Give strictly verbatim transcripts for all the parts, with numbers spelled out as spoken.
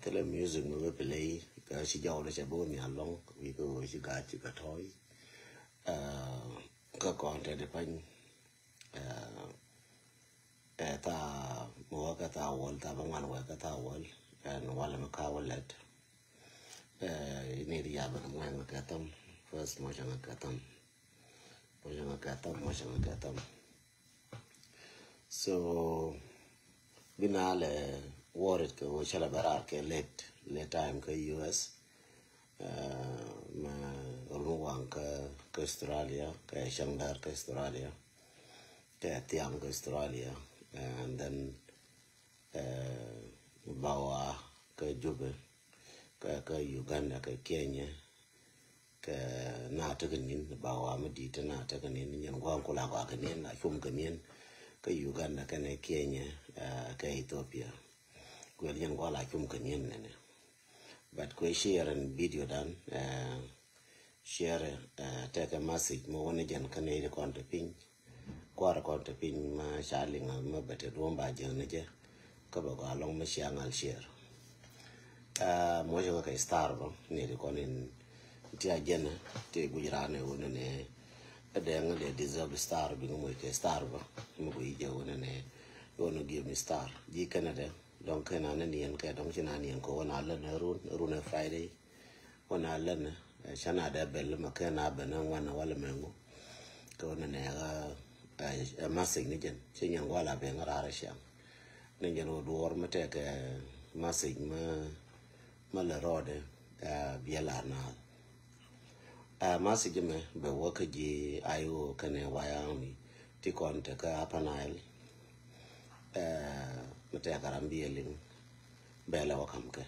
Thilɛ music mi bä play kä ci jɔw dee cɛ bä wä nhial lɔŋ wi̱i̱ kä ɣöö ci gaat ci kɛ tɔ̱ɔ̱c. Kä kɔn tɛt di pany ɛ thaa mi wä kɛ thaa wäl, thaa mi ŋuan wä kɛ thaa wäl. Ɛn walɛ mi ka wä lɛt. Ini di yabɛ ni muɔ̱c ŋa kɛ thäm. First muɔ̱c ŋa kɛ thäm. Muɔ̱c ŋa kɛ thäm, muɔ̱c ŋa kɛ thäm. So bi na lɛ worried kɛ wä cɛ lɛ bɛ raar kɛ late, late time kä U S. Mɛ run waŋ kä, kä Australia, kɛ cäŋ däär kä Australia, kɛ thiaŋ kä Australia. And then bawa kä Jubɛ, kä, kä Uganda, kä Kenya, kɛ na tekɛ nin, bawa mi di̱i̱t na tekɛ nin, nyɛn gua̱a̱ŋ kula gɔaa kɛ nin, a cum kɛ nin kä Uganda kɛnɛ Kenya, kɛ Ethiopia. Kuɛl nyɛn gua̱a̱ŋ la cum kɛ nin nɛnɛ. But kuɛ share in video dan, share, tɛkɛ message mi wä ni jɛn kä nɛy ti kɔn te piny. Kua̱r kɔn te piny ma ca liŋ a ma bɛ te duɔ̱m ba jek ni jɛ. Kä bɛ gɔaa lɔŋ mi cia ŋal share. Muɔcɛ ŋa kɛ star bä ni ti kɔn in ti a jɛn ti guc raan ɛ wä ni nɛ. Ɛ dɛŋ dɛ deserve star bi ŋa muɔc kɛ star bä mi guc jɛ wä ni nɛ. Wä ni give me star ji̱ kɛn ɛ dɛ dɔŋ kɛn a ni niɛn kɛ dɔŋ ci na niɛn kɛ wä na lɛ ni run run ɛ Friday. Wä na länä, cä na dee bɛl mɛ kɛ na ben ni ŋuan walɛ mɛ ŋu. Kɛ wä nɛ nɛ ɣä message ni jɛn ci nyɛn guala ben ɣä raar ciaŋ. Ni jɛn wä duɔr mɛ tɛkɛ message mɛ, mɛ lɛ rɔɔdɛ biɛ lar naath. Message mɛ bɛ wä kä ji̱ I O kɛnɛ White Army ti kɔn te kä Upper Nile. Mɛ tɛkɛ ram biɛ liŋ bɛ lɛ wä kam kɛ.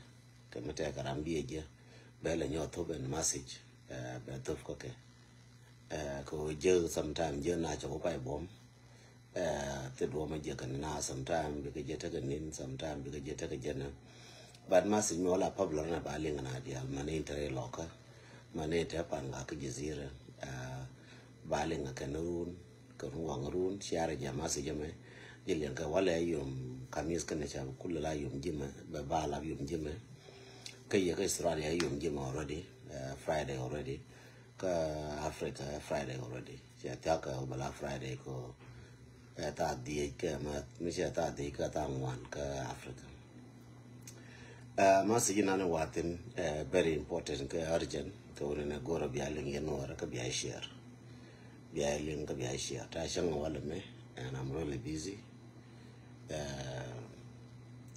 Kɛ mi tɛkɛ ram biɛ jiɛ bɛ lɛ nyɔ thop ɛn message. Bɛ thop kä kɛ kɛ wä jiɛ sometime jiɛ na cɛ wä pay buɔm. Thi duɔm a jiɛ kɛ ni na sometime bikɛ jiɛ tekɛ nin sometime bikɛ jiɛ tekɛ jiɛ ni. But message mi wä la popular na ba liŋ na dial mani tɛ lɔkä mani tɛ pan ga kä jazira. Ba liŋ kɛ ni run kɛ run waŋ run ciarɛ jɛ message mɛ. Jɛ liɛŋ kɛ walɛ yom kamis kɛnɛ ca kulɛ la yom jimɛ bɛ ba lap yom jimɛ. Kä yɛ kä Australia yom jimɛ already. Friday already. Kä Africa Friday already. Cɛ thiak kɛ bɛ la Friday ko. Ɛ thaa dhiec kɛ ma mi cɛ thaa dhiec kɛ thaa ŋuan kä Africa. Message nan wathin very important kɛ urgent kɛ wuni nɛ goro bia liŋ yɛ nuɔrɛ kä bia share. Bia liŋ kä bia share ta cäŋ walɛ mi and I'm really busy.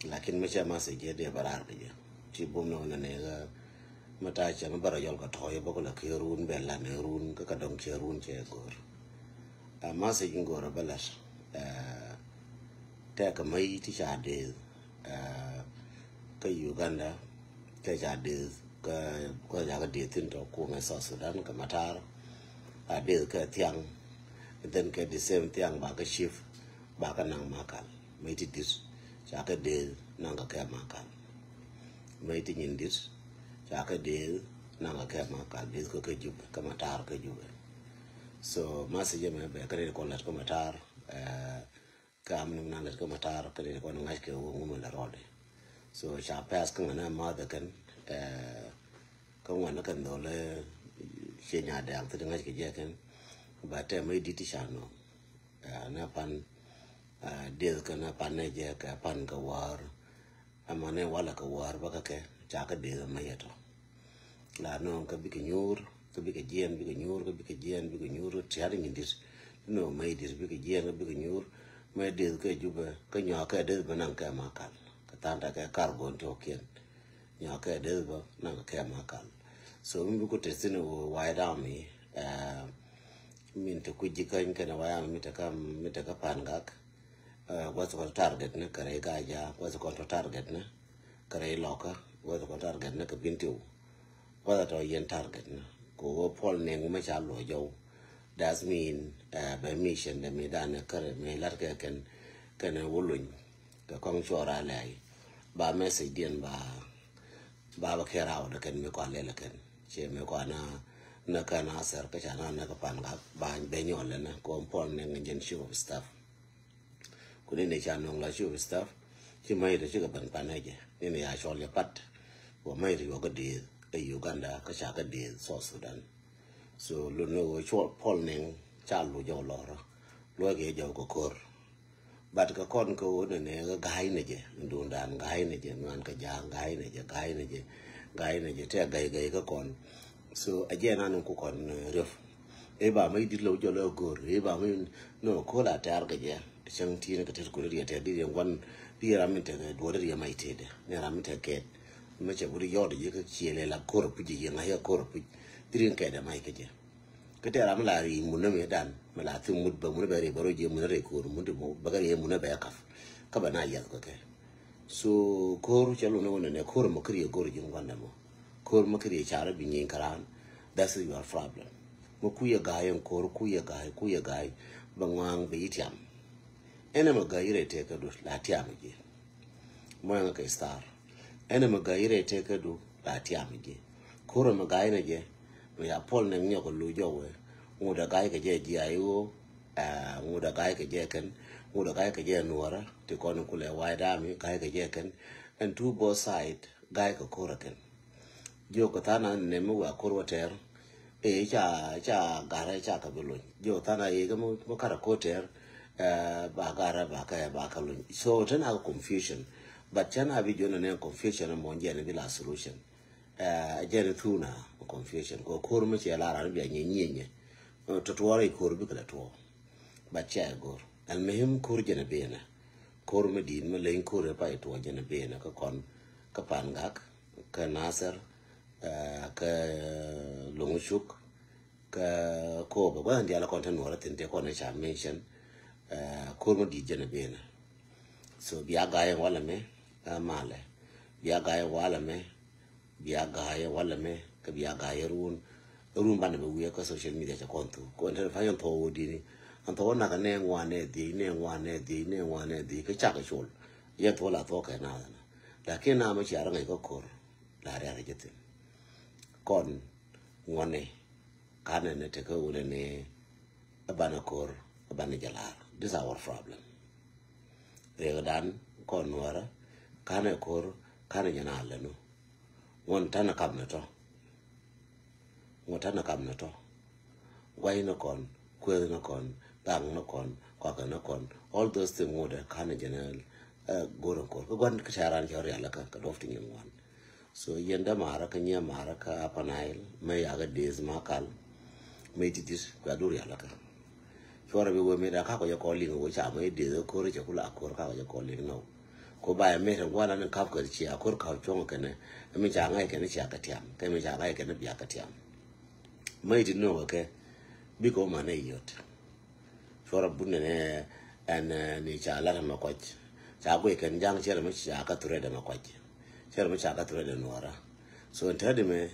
Lakin mi cɛ message jɛ dee bä raar kɛ jɛ ci bum ni wuni nɛ ɣä mi ta cɛ mi bä rɔ yɔl kɛ tɔ̱ yɛ bä kulɛ kiɛ run bɛ lan ɛ run kä kɛ dɔŋ cɛ run cɛ gor. Message in gor bä lat tɛkɛ mäc ti ca deth kä Uganda. Kɛ ca deth kä ca kä deth thin tɔ kumɛ South Sudan kɛ matar. A deth kɛ thiaŋ. Then kɛ the same thiaŋ ba kä chief ba kä naŋ makal. Mäc ti dit ca kä deth naŋ kɛ kɛ makal. Mäc ti nyin dit ca kä deth naŋ kɛ kɛ makal deth kä kä Jubɛ kä matar kä Jubɛ. So message mɛ bɛ kä ri kɔ lat kä matar. Kä am ni mi na lät kä matar kä dee kɔn ŋa̱c kɛ wä ŋumɛ lɛ rɔɔdɛ. So ca pɛth kä ŋa̱n a math kɛn kä ŋuan kɛn dhol. Ciɛ nya dɛŋ thit ŋa̱c kɛ jɛ kɛn. Ba tɛm i̱ dit ti ca nɔ na pan dieth kɛn a pan nɛ jɛ kɛ pan kɛ war. Ama nɛ walɛ kɛ war ba kɛ kɛ ca kɛ dieth ama yɛ tɔ. La nɔŋ kä bikɛ nyuur kä bikɛ jiɛn bikɛ nyuur kä bikɛ jiɛn bikɛ nyuur tiat nyin dit. Nɔ mɛ dit bikɛ jiɛn kä bikɛ nyuur mɛ dit kɛ Jubɛ kä nyɔa kɛ dit bɛ naŋ kɛ makal. Kɛ than ta kɛ kar gon tɔkiɛn nyɔa kɛ dit bɛ naŋ kɛ makal. So mi bikɛ te thin wä White Army. Min te kuc ji̱ käny kɛn White Army mi te kä mi te kä pan gak. Guath kɔn target ni kɛ rɛy Gaja guath kɔn tɔ target ni kɛ rɛy Lɔkä guath kɔn target ni kɛ Bintiu. Guath tɔ yɛn target ni kɛ wä puɔl niŋ mɛ ca luɔ jɔw. That's mean bɛ mission dɛ mi danɛ kärɛ mi lat kɛ kɛn kɛn wä luny kɛ kɔŋ cuɔra lɛy. Ba message diɛn ba ba bɛ kɛr awdɛ kɛn mi kɔn lɛlɛ kɛn cɛ mi kɔn na na kɛn a sɛr kä ca na na kɛ pan gak ba bɛ nyɔl lɛ na kɔn puɔl niŋ jɛn chief of staff. Kuni ni ca nɔŋ la chief of staff. Ci ma̱c ti cikɛ ben pan ɛ jɛ ni ni ya cɔl yɛ pat. Wä ma̱c ti yuɔ kä dieth ɛ Uganda kä ca kä dieth South Sudan. So lun ni wä cuɔl pɔl niŋ ca lu jɔw lɔrɔ. Luɔc kɛ jɔw kɛ kor. But kɛ kɔn kɛ wä ni ni kä ga̱a̱c ni jɛ. Dundan ga̱a̱c ni jɛ, nuan kɛ ja̱a̱ŋ ga̱a̱c ni jɛ, ga̱a̱c ni jɛ, ga̱a̱c ni jɛ tɛ ga̱a̱c ga̱a̱c kä kɔn. So a jɛ nan ku kɔn riöp. I̱ ba mi dit lɛ wä jɔl ɛ go̱r i̱ ba mi. No ko̱l a tɛr kɛ jɛ. Cäŋ ti̱n kɛ tet kuli riɛ tɛr di riɛ ŋuan. Di ram mi tekɛ duɔl riɛ mac tedɛ ni ram mi tekɛ kɛt. Mi cɛ wuri yɔt ji̱ kä ciɛ lɛ la ko̱r puc ji̱ ŋa̱c ɛ ko̱r puc. Di riɛ kɛt ɛ mac kɛ jɛ. Kä tɛr ram mi la ri mun nɛ mi dan mi la thim mut bɛ mun bɛ ri bɛ ro ji̱ mun ri ko̱r mun ti mo bɛ kɛ ri mun bɛ kap. Kä bɛ na yɛth kɛ kɛ. So ko̱r cɛ lun ni wä nɛ nɛ ko̱r mɔ kɛ ri go̱r ji̱ ŋuan dɛ mɔ. Ko̱r mɔ kɛ ri carɛ bi nyieny kɛ ran. That's your problem. Mɛ kuyɛ ga̱a̱c ɛn ko̱r kuyɛ ga̱a̱c kuyɛ ga̱a̱c. Bɛ ŋɔaŋ bɛ yi tiam. Ɛn ɛmɛ ga̱a̱c rɛ tëë kä du la tiam ji̱. Mɔ ɛŋɛ kɛ star. Ɛn ɛmɛ ga̱a̱c rɛ tëë kä du la tiam ji̱. Ko̱r ɛmɛ ga̱a̱c nɛ jɛ. Mɛ ya pɔl nɛ nyɔk lu jɔwɛ. Ŋut ɛ ga̱a̱c kɛ jɛ ji̱ a i̱ ɣöö. Ŋut ɛ ga̱a̱c kɛ jɛ kɛn. Ŋut ɛ ga̱a̱c kɛ jɛ nuɔrä ti kɔn kulɛ wa̱a̱c dami ga̱a̱c kɛ jɛ kɛn. Ɛn two both side ga̱a̱c kɛ ko̱r ɛ kɛn. Jiök kɛ tha̱a̱ŋ na nɛmɛ wä ko̱r wä tɛr. Ëë ca ca garɛ ca kɛ bi luny jiök kɛ tha̱a̱ŋ na yee kɛ mɔ karɛ ko̱r tɛr. Ba garɛ ba kɛ ba kɛ luny so tɛn a kɛ confusion. But cɛn a bi jiök nɛ nɛ confusion mɔ jɛn bi la solution. Jɛn thuna confusion kɛ ko̱r mi cɛ la ran bia nyɛ nyɛ nyɛ. Tɔtuɔrɛ ko̱r bi kɛ la tuɔr. But cɛ go̱r. Al muhim ko̱r jɛn a bi nɛ ko̱r mi di̱i̱t mi leny ko̱r ɛ pa ituɔ jɛn a bi nɛ kä kɔn kä pan gak. Kä Nasir, kä Loŋ Cuk, kä Koba gua̱n dial kɔn te nuɔrä thin te kɔn ca mention. Ko̱r ma di̱t jɛn a benä. So bia ga̱a̱c walɛ mɛ. Malɛ bia ga̱a̱c walɛ mɛ. Bia ga̱a̱c walɛ mɛ kä bia ga̱a̱c run. Run banɛ bɛ wiɛ kä social media ca kɔn thu kɔn te fa yɛn thɔ wä dini. An thɔ wä nak nɛ ŋuan nɛ dhiec nɛ ŋuan nɛ dhiec nɛ ŋuan nɛ dhiec kä cak col. Yɛn thɔ la thɔ kɛ na. Lakin na mɛ cia rɛ ŋa̱c kä ko̱r. La rial jɛ thin. Kɔn ŋuɔni kanɛ ni tekä wulɛ ni. Ɛ banɛ ko̱r ɛ banɛ jɛ lar. This our problem. Riɛkdan kɔn nuɔrä kanɛ ko̱r kanɛ jɛ na lɛ nu. Ŋuɔn tanɛ kap ni tɔ. Ŋuɔn tanɛ kap ni tɔ. Guay ni kɔn, kueth ni kɔn, gaŋ ni kɔn, kɔakɛ ni kɔn. All those things ŋuɔdɛ kanɛ jɛ na go̱r ni ko̱r kä guan kä tɛran cɛ rial kä kä dɔf ti nyin ŋuan. So yɛn dämaarä kä nyiamaarä kä Upper Nile mä yakä deth mä kal. Mä i̱ ti̱ti̱t kua dur yalakä. Cuarɛ bi wee mi da kakɔ jɛ kɔɔliŋ wee ca mä i̱ deth ko̱r cɛ kula ko̱r kakɔ jɛ kɔɔliŋ nɔ. Ko ba yɛ mi te gua̱n ani kap kɛ cia ko̱r kap cuɔ̱ŋ kɛnɛ. Ɛmi ca ŋa̱c kɛnɛ cia kɛ tiam kɛ mi ca ŋa̱c kɛnɛ bia kɛ tiam. Mä i̱ ti nöökä kɛ bikɛ wä manɛ yot. Cuɔrɛ but nɛnɛ ɛn ni ca lat ɛmɛ kɔc. Ca guic kɛn ja̱ŋ cɛrɛ mi ca kä thurɛ dɛmɛ kɔc. Cɛrɛ mi ca kä thurɛ dɛ nuɔrä. So ɛn tɛt ɛmɛ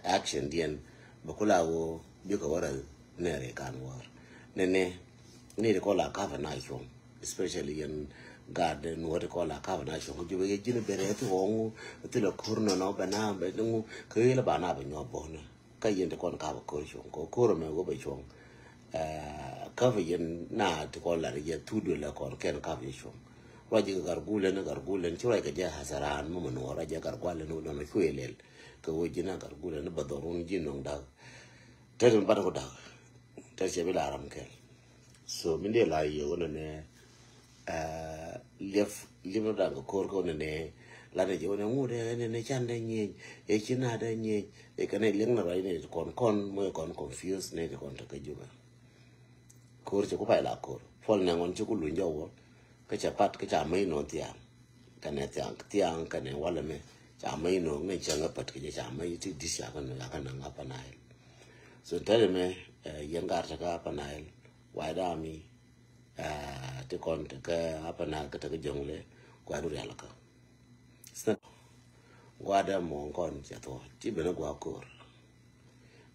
action diɛn bɛ kula wo bikɛ wä rɛl nɛ ri kan wär. Nɛnɛ ni ri kɔla kafɛ na cuɔŋ. Especially yɛn gat nuɔr ri kɔla kafɛ na cuɔŋ. Jubɛ yɛ ji̱n bɛ rɛ thi ɣɔŋ thi lɛ kur nɔnɔ bɛ na bɛ ŋu kɛ yɛlɛ ba na bɛ nyuɔ bɔnɛ. Kä yɛn ti kɔn kap ko̱r cuɔ̱ŋ kɛ ko̱r ɛmɛ wä bɛ cuɔ̱ŋ. Kä bɛ yɛn na ti kɔn lat yɛ thut duël ɛ kɔn kɛn kap yɛ cuɔ̱ŋ. Ruac ji̱ kɛ gar gulɛn gar gulɛn ci ruac kɛ jɛ hasaran mɛ mɛ nuɔɔr ruac jɛ gar gualɛn wä nɔnɔ cuɛ lɛl. Kɛ wä ji̱n a gar gulɛn bɛ dhɔrun ji̱ nɔŋ dak. Tɛt mi bat ku dak. Tɛt cɛ bi la ram kɛl. So mi dee la yɛ wä nɔnɛ. Liep liep ni da̱ŋ kɛ ko̱r kɛ wä nɛnɛ. Lat ni jɛ wä nɛ ŋut ɛ nɛnɛ can dɛ nyieny ɛ ci na dɛ nyieny ɛ kɛnɛ liep ni ruac ni kɔn kɔn mɔ ɛ kɔn confuse ni kɛ kɔn tekɛ jubɛ. Ko̱r cɛ ku pay la ko̱r puɔl nɛ ŋɔn ci ku luny jɔwä. Kä cɛ pat kä ca mäc nɔ thiaŋ kɛnɛ thiaŋ thiaŋ kɛnɛ walɛ mɛ ca mäc nɔ ŋɛ cɛ ŋɛ pat kɛ jɛ ca mäc ti dis ca kɛ nɔ ca kɛ naŋ Upper Nile. So tɛlɛ mɛ yɛn gar tekɛ Upper Nile. Wa̱i̱ da̱a̱ mi. Ti kɔn tekɛ Upper Nile kä tekɛ Jonglei gua̱a̱du rial kä. Gua̱a̱dɛ mɔŋ kɔn cɛ thuɔ̱ɔ̱ ci ben gua̱a̱ ko̱r.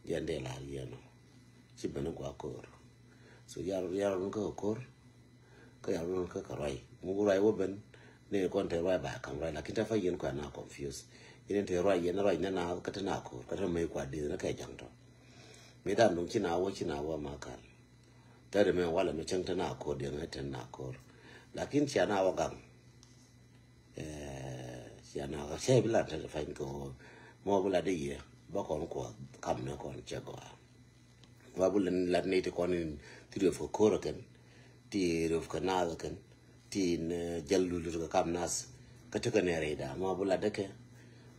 Jɛn dee la̱r yɛn ɔ ci ben gua̱a̱ ko̱r. So yar yar run kä ko̱r. Kä yar run kä kä ruac muk ruac wä ben. Ni kɔn te ruac ba kam ruac lakin te fa yɛn kuɛ na confuse. Yɛn te ruac yɛn ruac nɛ na kä te na ko̱r kä te mɛ kuat di na kɛ jaŋ tɔ. Mi dan duŋ ci na wä ci na wä ma kal. Tɛt mɛ walɛ mɛ cäŋ te na ko̱r diɛŋ ɛ te na ko̱r. Lakin cia na wä gaŋ. Cia na ka cɛ bi lat te fany ko mɔ bi lat de yɛ ba kɔn kuɔ kam ne kɔn cɛ gɔa. Wa bi lat ne ti kɔn in ti riof ka kor kɛn ti riof ka nath kɛn ti in jal lul ka kam nath ka ti ka ne rɛy da mɔ bi lat de kɛ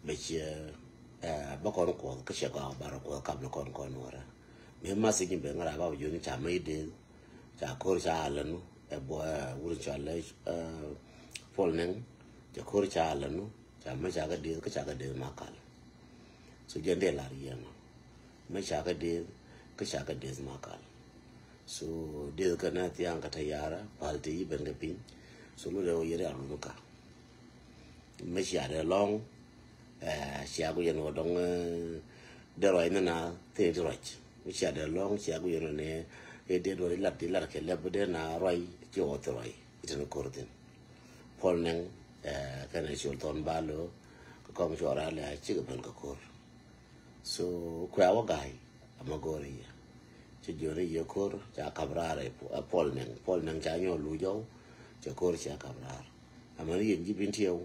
bɛ cɛ ba kɔn kuɔ ka cɛ gɔa bara kuɔ kam ne kɔn kɔn wara. Mi mas in bɛ ŋara ba bi joni ca mai de ca kor ca alanu ɛ bɔ wur ca lɛ pol neng ca kor ca alanu ca ma ca ka deth ka ca ka deth ma kal. So jɛn dee lar yɛn ma ca ka deth ka ca ka deth ma kal. So deth ka na thiaŋ ka ta yara pal te yi ben ka piny. So lu de o yeri alunu ka ma cia de lɔŋ. Cia ku yɛn wä dɔŋ de ruac ni na thin ti ruac mi cia de lɔŋ cia ku yɛn ne e de duɔri lat di lat kɛ lɛp de na ruac ci wä thi ruac itini kor thin. Pol neng kɛn a col thɔn ba lo ka kɔŋ cuɔra lɛ ci ka ben ka kor. So kuɛ wä gai ama gor yɛ ci jioni yɛ kor ca kap rar pol neng pol neng ca nyɔ lu jɔw ca kor ca kap rar. Ama ni yɛn ji̱ bin tiɛw.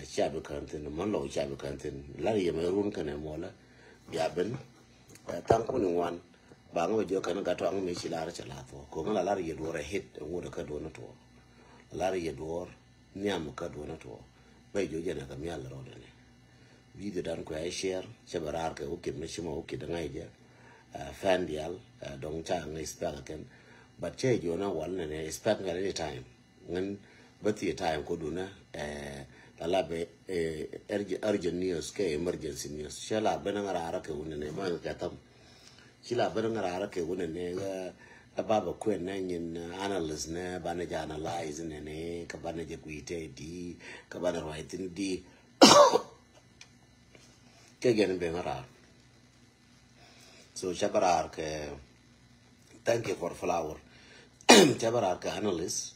Cia bi kän thin män lɔw cia bi kän thin lar yɛ mɛ run kɛnɛ mɔlɛ. Bia ben thaŋ kuni ŋuan ba ŋä bɛ jiɔ kɛn gat tɔaŋ mi ci lar cɛ la thuɔ ko ŋä la lar yɛ duɔr a hit ŋut kä duɔn tuɔ. Lar yɛ duɔr niam kä duɔn tuɔ. Bɛ jiɔ jɛn kä mial rɔ dɛnɛ. Video dan kuɛ share cɛ bɛ rar kɛ wukit mi ci mɔ wukit ŋa̱c jɛ. Fan dial dɔŋ ca ŋa̱c spɛk kɛn. But cɛ jiɔ na wal nɛnɛ spɛk ŋa̱c anytime. Ŋän bä thiɛ time kodunä la la bɛ urgent news kɛ emergency news. Cɛ la ben ŋä rara kɛ wunɛ nɛ ma kɛ tham. Ci la ben ŋä rara kɛ wunɛ nɛ ɛ ba bɛ kuɛn nɛ nyin analyst nɛ banɛ jɛ analyze nɛ nɛ kɛ banɛ jɛ kuitɛ di kɛ banɛ ruac thin di. Kɛ gɛn ben ŋä rara. So cɛ bä raar kɛ thank you for flower. Cɛ bä raar kɛ analyst.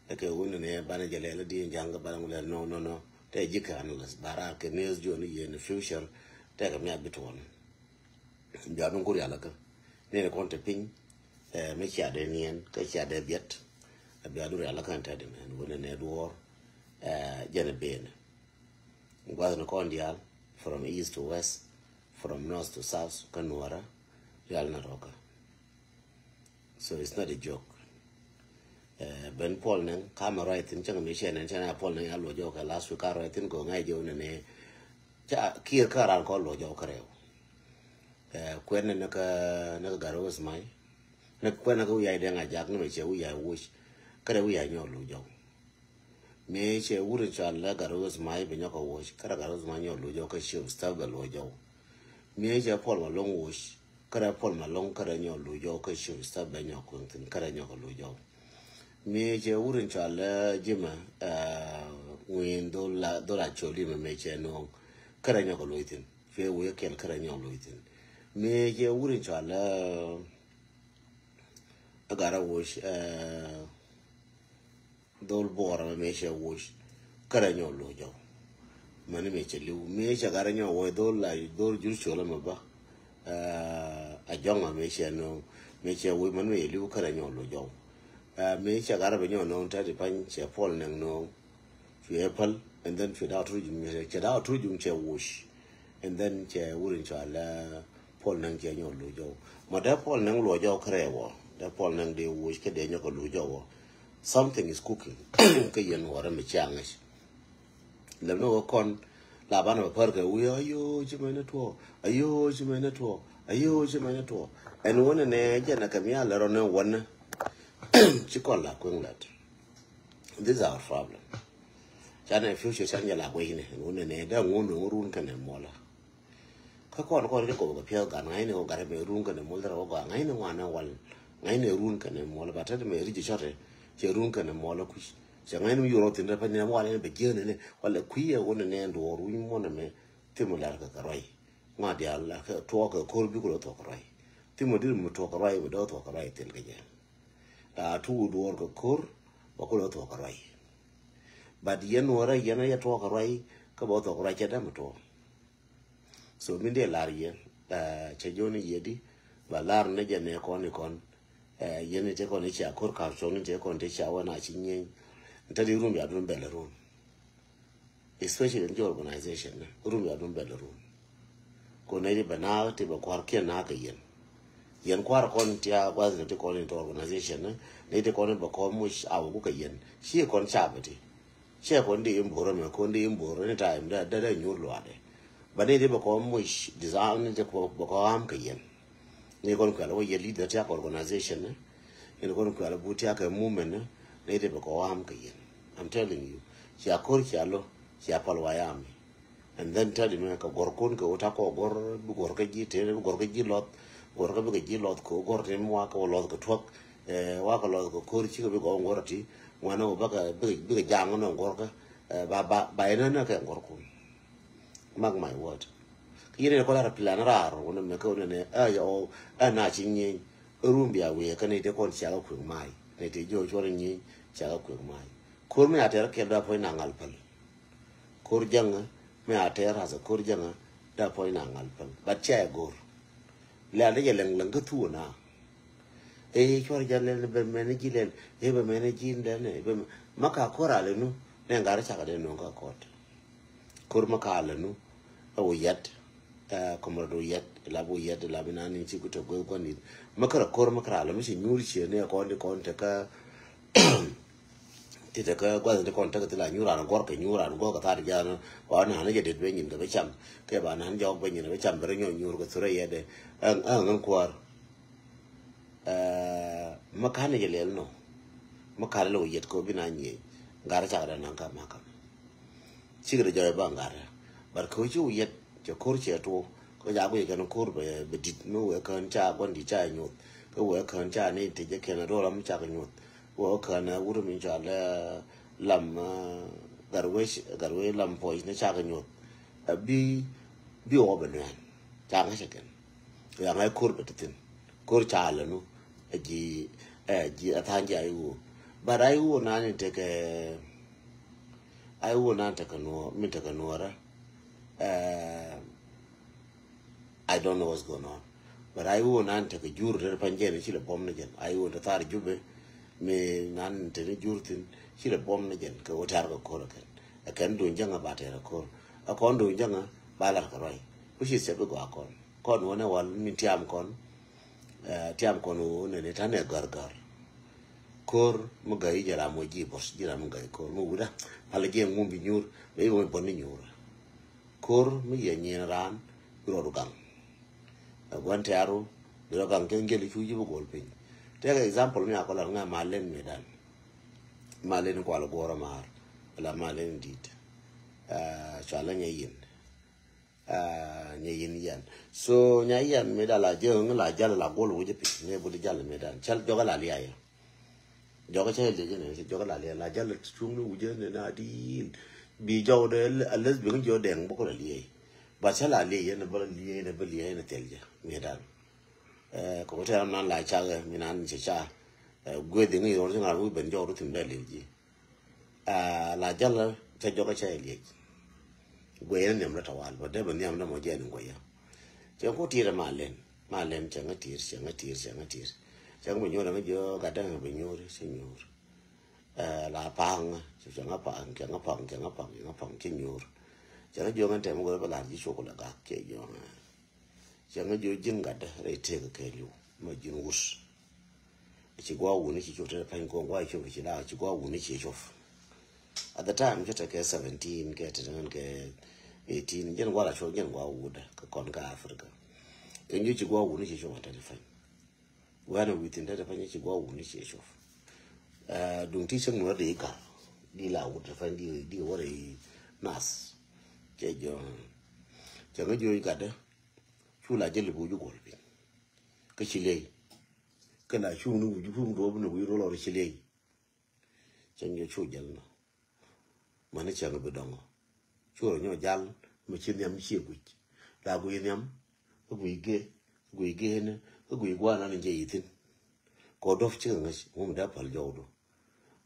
Ɛ kɛ wun ni banɛ jɛ lɛl di jaŋ kɛ banɛ ŋu lɛl no no no. Tɛ ji̱ kɛ analyst ba raar kɛ news jiɔ ni yɛ ni future. Tɛ kɛ miat bi tuɔn. Bia dun ku rial kä ni ni kɔn te piny. Ɛ mi cia dee niɛn kä cia dee biɛt. Ɛ bia dun rial kä tɛ di mɛn wun ni duɔr. Ɛ jɛn ben. Guath ni kɔn dial from east to west, from north to south, kä nuɔrä rial na rɔkä. So it's not a joke. Ben pol nɛŋ kamɛ ruac thin cäŋ mi cɛ nɛn cɛ na pol nɛŋ ya luɔ jɔw kɛ last week ka ruac thin ko ŋa̱c jɛ wunɛ ni ca kiɛ kä ran kɔ luɔ jɔw kä rɛw. Kuɛn ni kä ni kä garɛ wes mai ni kuɛn ni kä wiyac dɛŋ a jak ni mɛ cɛ wiyac wuc. Kä rɛ wiyac nyɔk luɔ jɔw. Mi cɛ wut in cɔal lɛ gat rose mac bɛ nyɔk kɛ woc kärɛ gat rose mac nyɔk luc jɔk kä ciöp stap bɛ luɔc jɔw. Mi cɛ pɔl ma loŋ woc kärɛ pɔl ma loŋ kärɛ nyɔk luc jɔk kä ciöp stap bɛ nyɔk kueŋ thin kärɛ nyɔk kɛ luc jɔw. Mi cɛ wut in cɔal lɛ jimɛ ŋuin dhol a col imɛ mi cɛ no̱o̱ŋ kärɛ nyɔk kɛ luc thin. Cuɛ wee kɛl kärɛ nyɔk luc thin. Mi cɛ wut in cɔal lɛ gat rɛ woc. Dhol buɔrä mɛ mëë cɛ woc kärɛ nyɔk lo̱c jɔw. Mäni mëë cɛ li̱w mëë cɛ garɛ nyɔk woc dhol la dhol jur colä mɛ bä. A jɔŋ a mëë cɛ nööŋ mëë cɛ woc mäni mëë cɛ li̱w kärɛ nyɔk lo̱c jɔw. Mëë cɛ garɛ bɛ nyɔk nööŋ tɛt i̱ pa̱ny cɛ puɔl nɛŋ nööŋ. Cuɛ päl and then cuɛ daw tur juŋ cɛ daw tur juŋ cɛ woc. And then cɛ wur in cɔal la puɔl nɛŋ cɛ nyɔk lo̱c jɔw. Ma dee puɔl nɛŋ lo̱c jɔw kärɛ wɔ dee puɔl nɛŋ dee woc kä dee nyɔk lo̱c jɔw wɔ. Something is cooking. Kä yɛn wä rɛ mi cia ŋäc. Lɛm ni wä kɔn la banɛ bɛ pär kɛ wi̱i̱ ayoo ci mɛn ni tuɔ ayoo ci mɛn ni tuɔ ayoo ci mɛn ni tuɔ. Ɛn wä ni nɛ jɛn ɛ kɛ mi a lɛ rɔ ni wä ni. Ci kɔn la kueŋ lät. This is our problem. Canɛ future can jɛ la kueŋ ni ɛn wä ni nɛ dee ŋun ni wä run kɛn ɛ muɔlä. Kä kɔn kɔn kɛ kɔp kɛ piɛth gan ŋa̱cni kɔ gat mɛ run kɛnɛ muɔl thɛrɛ wä gɔaa ŋa̱cni ŋuan ɛ wal. Ŋa̱cni run kɛnɛ muɔl ba tɛt mɛ ric cɔt ɛ cɛ run kɛnɛ muɔl ɛ kuc. Cɛ ŋa̱cni mi yor wä thin rɛ pany nɛ mual ɛn bɛ jiɛn ɛn ɛ wal ɛ kui̱ ɛ wun ɛn ɛ duɔɔr wi̱ny muɔn ɛmɛ. Thimɔ lar kɛ kɛ ruac ŋuan diaal lar kɛ tuɔɔk kɛ ko̱r bik kɛ lɔ thuɔk kɛ ruac. Thimɔ dir mi tuɔk kɛ ruac mi dɔɔ thuɔk kɛ ruac thil kɛ jɛ. Raa tuuk duɔɔr kɛ ko̱r bɛ kɛ lɔ thuɔk kɛ ruac. But yɛn wä rɛ yɛn ɛ yɛ tuɔɔk kɛ ruac kä bɛ thuɔk kɛ ruac cɛ däm tuɔɔk. So min dee lar yɛ cɛ jɔni yɛ di ba lar ni jɛ nɛ kɔn ni kɔn. Yɛn ni te kɔn ni cia kor kap cɔk ni te kɔn te cia wä na ci nyieeny. Ni te di run bia dun bɛl run. Especially in your organization, rum ya dun bɛl rum. Ko nɛy ti bɛ na ti bɛ kuar kiɛn na kɛ yɛn. Yɛn kuar kɔn tia guath ni ti kɔn in to organization, nɛy ti kɔn in bɛ kɔn muc a wä ku kɛ yɛn. Ci kɔn ca bɛ ti. Cɛ kɔn di in bor mɛ kɔn di in bor ni time da da da nyur luade. Ba nɛy ti bɛ kɔn muc design ni ti bɛ kɔn am kɛ yɛn. Ni kɔn kuɛl wä yɛ leader tia kɛ organization ni. Ni kɔn kuɛl bu tia kɛ movement ni. Nɛy ti bɛ kɔn am kɛ yɛn. I'm telling you. Cia kor cia lo cia pal wa yami. And then tell him kɛ gɔr kun kɛ wä ta kɔ gɔr bi gɔr kɛ ji̱ tëë bi gɔr kɛ ji̱ lɔth. Gɔr kɛ bi kɛ ji̱ lɔth kɛ wä gɔr tëë mi wa kɛ wä lɔth kɛ tuɔk. Wa kɛ lɔth kɛ kor cikɛ bi gɔr gɔr ti ŋuan wä bakɛ bi kɛ jaŋ nɔ gɔr kɛ. Ba ba ba inä nä kɛ gɔr kun. Mark my word. Kɛ yɛn kɔ lar plan raar wä nɛ mɛ kɛ wä nɛ nɛ ɛ yɛ ɔ ɛ na ci nyieny. Rum bia wiɛ kɛ nɛ te kɔn ciakä kuek mai nɛ te jiɔ cuɔr nyieny ciakä kuek mai. Kor mi a tɛr kɛl da puɔ̱ny na ŋal päl. Kor jäŋä mi a tɛr hasɛ kor jäŋä da puɔ̱ny na ŋal päl. But cia ɛ gor. Lɛl dee jɛ lɛŋ lɛŋ kä thuɔ na. Ɛ cuɔr jɛ lɛl bɛ mɛn ji̱ lɛl ɛ bɛ mɛn ji̱ lɛl ɛ bɛ mɛ ma ka kor a lɛ nu. Nɛ ŋa̱r cakɛ dee nuɔ̱ŋ kä kɔt. Kor ma ka lɛ nu ɛ wä yɛt. Ɛ kɔmrɛ do yɛt la bu yɛt la bi na ni ci ku te go̱ go̱ ni. Ma kärɛ kor ma kärɛ lɛ mi ci nyuur ciɛ ni ɛ kɔn di kɔn te kä. Ti te kä gua̱th ti kɔn tekɛ thil a nyuur an guɔ̱r kɛ nyuur an guɔ̱r kɛ thar ja̱a̱n. Ba nan jɛ det ben nyin kɛ bä cam kɛ ba nan jɔk ben nyin kɛ bä cam bɛ rɛ nyɔ nyuur kɛ thurɛ yɛt dɛ. Ɛŋ ɛŋ kuäär. Ɛ mä ka̱n jɛ lɛl nɔ. Mä ka̱n lɛ wä yɛt kɛ wä bi na nyieny gat rɛ cak dɛ naŋ ka ma kam. Cikɛ dɛ jɔy ba gat rɛ. But kɛ wä ci wä yɛt cɛ ko̱r cɛ tuɔ kɛ ja guic kɛn ko̱r bɛ bɛ dit mi wee kään ca gua̱n dit ca nyuɔth. Kɛ wee kään ca ni ti jɛ kɛn rol am cak nyuɔth. Wee kään wut mi cɔal lam gat wee gat wee lam puɔc ni cak nyuɔth. Ɛ bi bi wä bɛ nuɛn ca ŋa̱c kɛn. Ɛ ŋa̱c ko̱r bɛ ti thin ko̱r ca lɛ nu. Ɛ ji̱ ɛ ji̱ ɛ tha̱a̱ŋ ji̱ a i̱ wä. But a i̱ wä nan in tekɛ a i̱ wä nan tekɛ nuɔɔr min tekɛ nuɔɔrä. Ɛ I don't know what's going on. But a i̱ wä nan tekɛ jur te pan jɛn ci lɛ buɔm ni jɛn a i̱ wä te thar Jubɛ. Mi nan te ni jur thin ci lɛ buɔm ni jɛn kɛ wä tɛr kɛ ko̱r kɛn. Ɛ kɛn duŋ jäŋä ba tɛr kɛ ko̱r. Ɛ kɔn duŋ jäŋä ba lar kɛ ruac. Which is a big one kɔn. Kɔn wä nɛ wal min tiam kɔn. Ɛ tiam kɔn wä nɛ ni tanɛ gɔr gɔr. Ko̱r mi gäi jɛ ram wä ji̱ bɔs ji̱ ram mi gäi ko̱r mi wut a pal jɛ ŋum bi nyuur. Bɛ i̱ wä mi bɔn ni nyuur. Ko̱r mi yɛ nyin raan bi rɔɔdu gaŋ. Ɛ gua̱n tɛ̈ru bi rɔ gaŋ kɛ ŋiɛl i̱ cu ji̱ bi gol piny. Tɛkɛ example mi a kɔl ŋa ma len mi dan. Ma len kual guɔ̱r ɛ maar wala ma len di̱t. Ɛ cual ɛ nyɛ yin. Ɛ nyɛ yin yɛn. So nyɛ yɛn mi dan la jɛ ŋi la jal la gol wi̱c piny mi budi jal mi dan cɛl jɔk ɛ la liayɛ. Jɔkä cä liec inɛ jɔkä la liec la jal cuŋ ni wujä ni na di̱i̱l. Bi jɔw dee a leth bi ŋä jiɔ dɛŋ bä kɔ la liec. Ba cä la liec yɛn bä la liec ni bä liec ni thil jɛ mi dan. Kɔ tɛ ram nan la cak mi nan cɛ ca. Gueth iŋä irɔr ci ŋa̱r wi̱ ben jɔw ri thi̱n bɛ liec ji. La jal cä jɔkä cä liec. Gueth ni nhiam rɛ tawal bä dee bä nhiam rɛ mɔ jɛ ni gueth yɛ. Cɛ ku ti̱i̱t ma len ma len cɛ ŋä ti̱i̱t cɛ ŋä ti̱i̱t cɛ ŋä ti̱i̱t. Cɛ ŋä bɛ nyuur ŋä jiɔ gat dee ŋä bɛ nyuur cɛ nyuur. Ɛ la paŋ cɛ ŋa paŋ cɛ ŋa paŋ cɛ ŋa paŋ cɛ ŋa paŋ cɛ nyuur. Cɛ ŋa jiök ŋa tɛm go̱r bä lar ji̱ cok la gak cɛ jiök ŋa. Cɛ ŋa jiök ji̱n gat dä rɛy tëëk kɛ li̱w ma ji̱n wut. Ci gua̱a̱ wuni ci cop te pa̱ny ko̱o̱ŋ gua̱a̱ cop ci la ci gua̱a̱ wuni ci cop. At the time cɛ te kɛ seventeen kɛ te ŋän kɛ eighteen jɛn gua̱a̱ la cop jɛn gua̱a̱ wut dä kɛ kɔn kä Africa. Kɛ jiök ci gua̱a̱ wuni ci cop ŋa te te pa̱ny. Wɛn a wi̱i̱ thi̱n te te pa̱ny ci gua̱a̱ wuni ci cop. Duŋ ti cäŋ nuɔ̱ɔ̱r di i̱ ga̱r di la wut te pa̱ny di di wä rɛy nath. Cɛ jiök cɛ ŋä jiök i̱ gatdä. Cu la jäl i̱ bi wi̱c guɔ̱l piny. Kä ci liey kä la cuŋ ni wi̱c cuŋ duɔ̱ɔ̱p ni wi̱c rol ɣɔr ci liey. Cäŋ jɛ cu jäl nɔ. Mäni cäŋ bi dɔŋɔ. Cu rɔ nyɔ jal mi ci nhiam ciɛ guic. La guic nhiam kä guic gee kä guic gee ni kä guic guanan in jɛ ithin. Kɔ dɔp cikɛ ŋäc ŋum dee pal jɔwdu.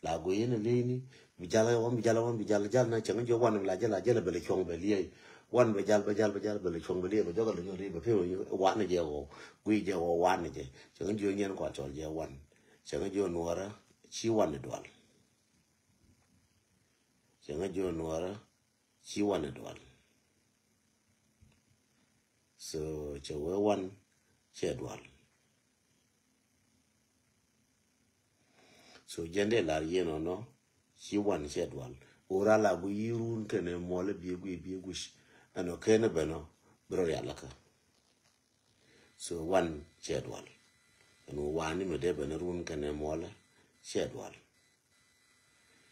La guic in lieyni bi jal wan bi jal wan bi jal jal na cäŋ jɔ wan la jal la jal bɛ lɛ cuɔŋ bɛ liey. Wan bɛ jal bɛ jal bɛ jal bɛ lɛ cuɔŋ bɛ liey bɛ jɔk a lɛ nyɔ liey bɛ pim wan jɛ wɔ guic jɛ wɔ wan jɛ cäŋ jɔ nyɛn kɔ cɔl jɛ wan. Cäŋ jɔ nuɔrä ci wan dual. Cäŋ jɔ nuɔrä ci wanɛ dual. So cɛ wee wan cɛ dual. So jɛn dee lar yɛn ɔnɔ, ci wan cɛ dual. Ora la gu yi run kɛnɛ muɔlɛ bie gui bie guic. Ɛnɔ kɛnɛ bɛnɔ bi rɔ rial lä kä. So wan cɛ dual. Ɛn wani mi dee bɛnɛ run kɛnɛ muɔlɛ cɛ dual.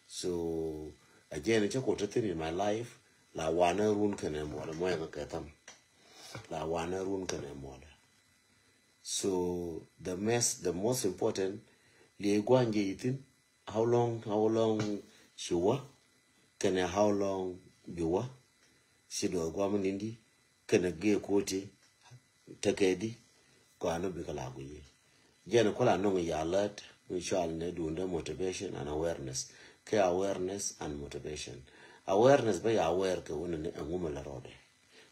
So a jɛn cɛ kɔ te thin in my life, la wanɛ run kɛnɛ muɔlɛ, mɔ ɛn kɛ tham. La wanɛ run kɛnɛ muɔlɛ. So the most, the most important, liɛ guan jɛ ithin, how long, how long ci wä, kɛnɛ how long bi wä, ci dɔɔr guam nindi, kɛnɛ gee koti, tekɛ di, kɔanɔ bikɛ la guiyi. Jɛn kula nɔŋ ya alert, mi cual ni duundɛ motivation and awareness. Kɛ awareness and motivation. Awareness bä ya aware kɛ wunɛ ni ɛŋu mi la rɔɔdɛ.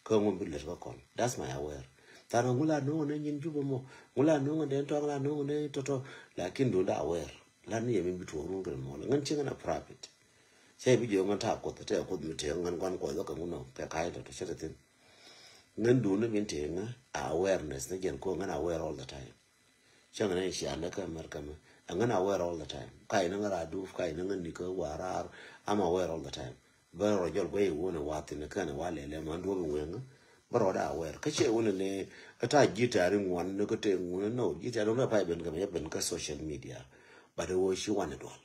Kä ŋun bi lät kä kɔn. That's my aware. Than ŋun la no̱o̱ŋ ni nyin Jubɛ mɔ. Ŋun la no̱o̱ŋ ni den tɔŋ la no̱o̱ŋ ni tɔtɔ. Lakin duundɛ aware. Lan ni yɛ min bi tuɔɔk run kɛn mɔlɛ. Ŋän cieŋ ŋän a private. Cɛ bi jiɔ ŋän ta kuoth, tɛ kuoth mi tee ŋän guan kuɔth wä kɛ ŋun nɔ kɛ ka̱a̱c tɔtɔ cɛ te thin. Ŋän duundɛ min tee ŋä awareness ni jɛn ko ŋän aware all the time. Cäŋ ni cia lɛ kä America mɛ. Ɛ ŋän aware all the time. Ka inä ŋä ra duuf, ka inä ŋä nikä warar, I'm aware all the time. Bä rɔ jɔl guey wun ɛ wath ni kɛn ɛ wa lɛlɛ man duɔp in weŋä. Bä rɔ da aware. Kä cɛ wun ni ɛ ta ji̱ tɛɛri ŋuan ni kä tëë ŋun ni no. Ji̱ tɛɛri ŋun ɛ pay ben kɛ mɛ jɛ ben kä social media. But ɛ wä ci wan ɛ dual.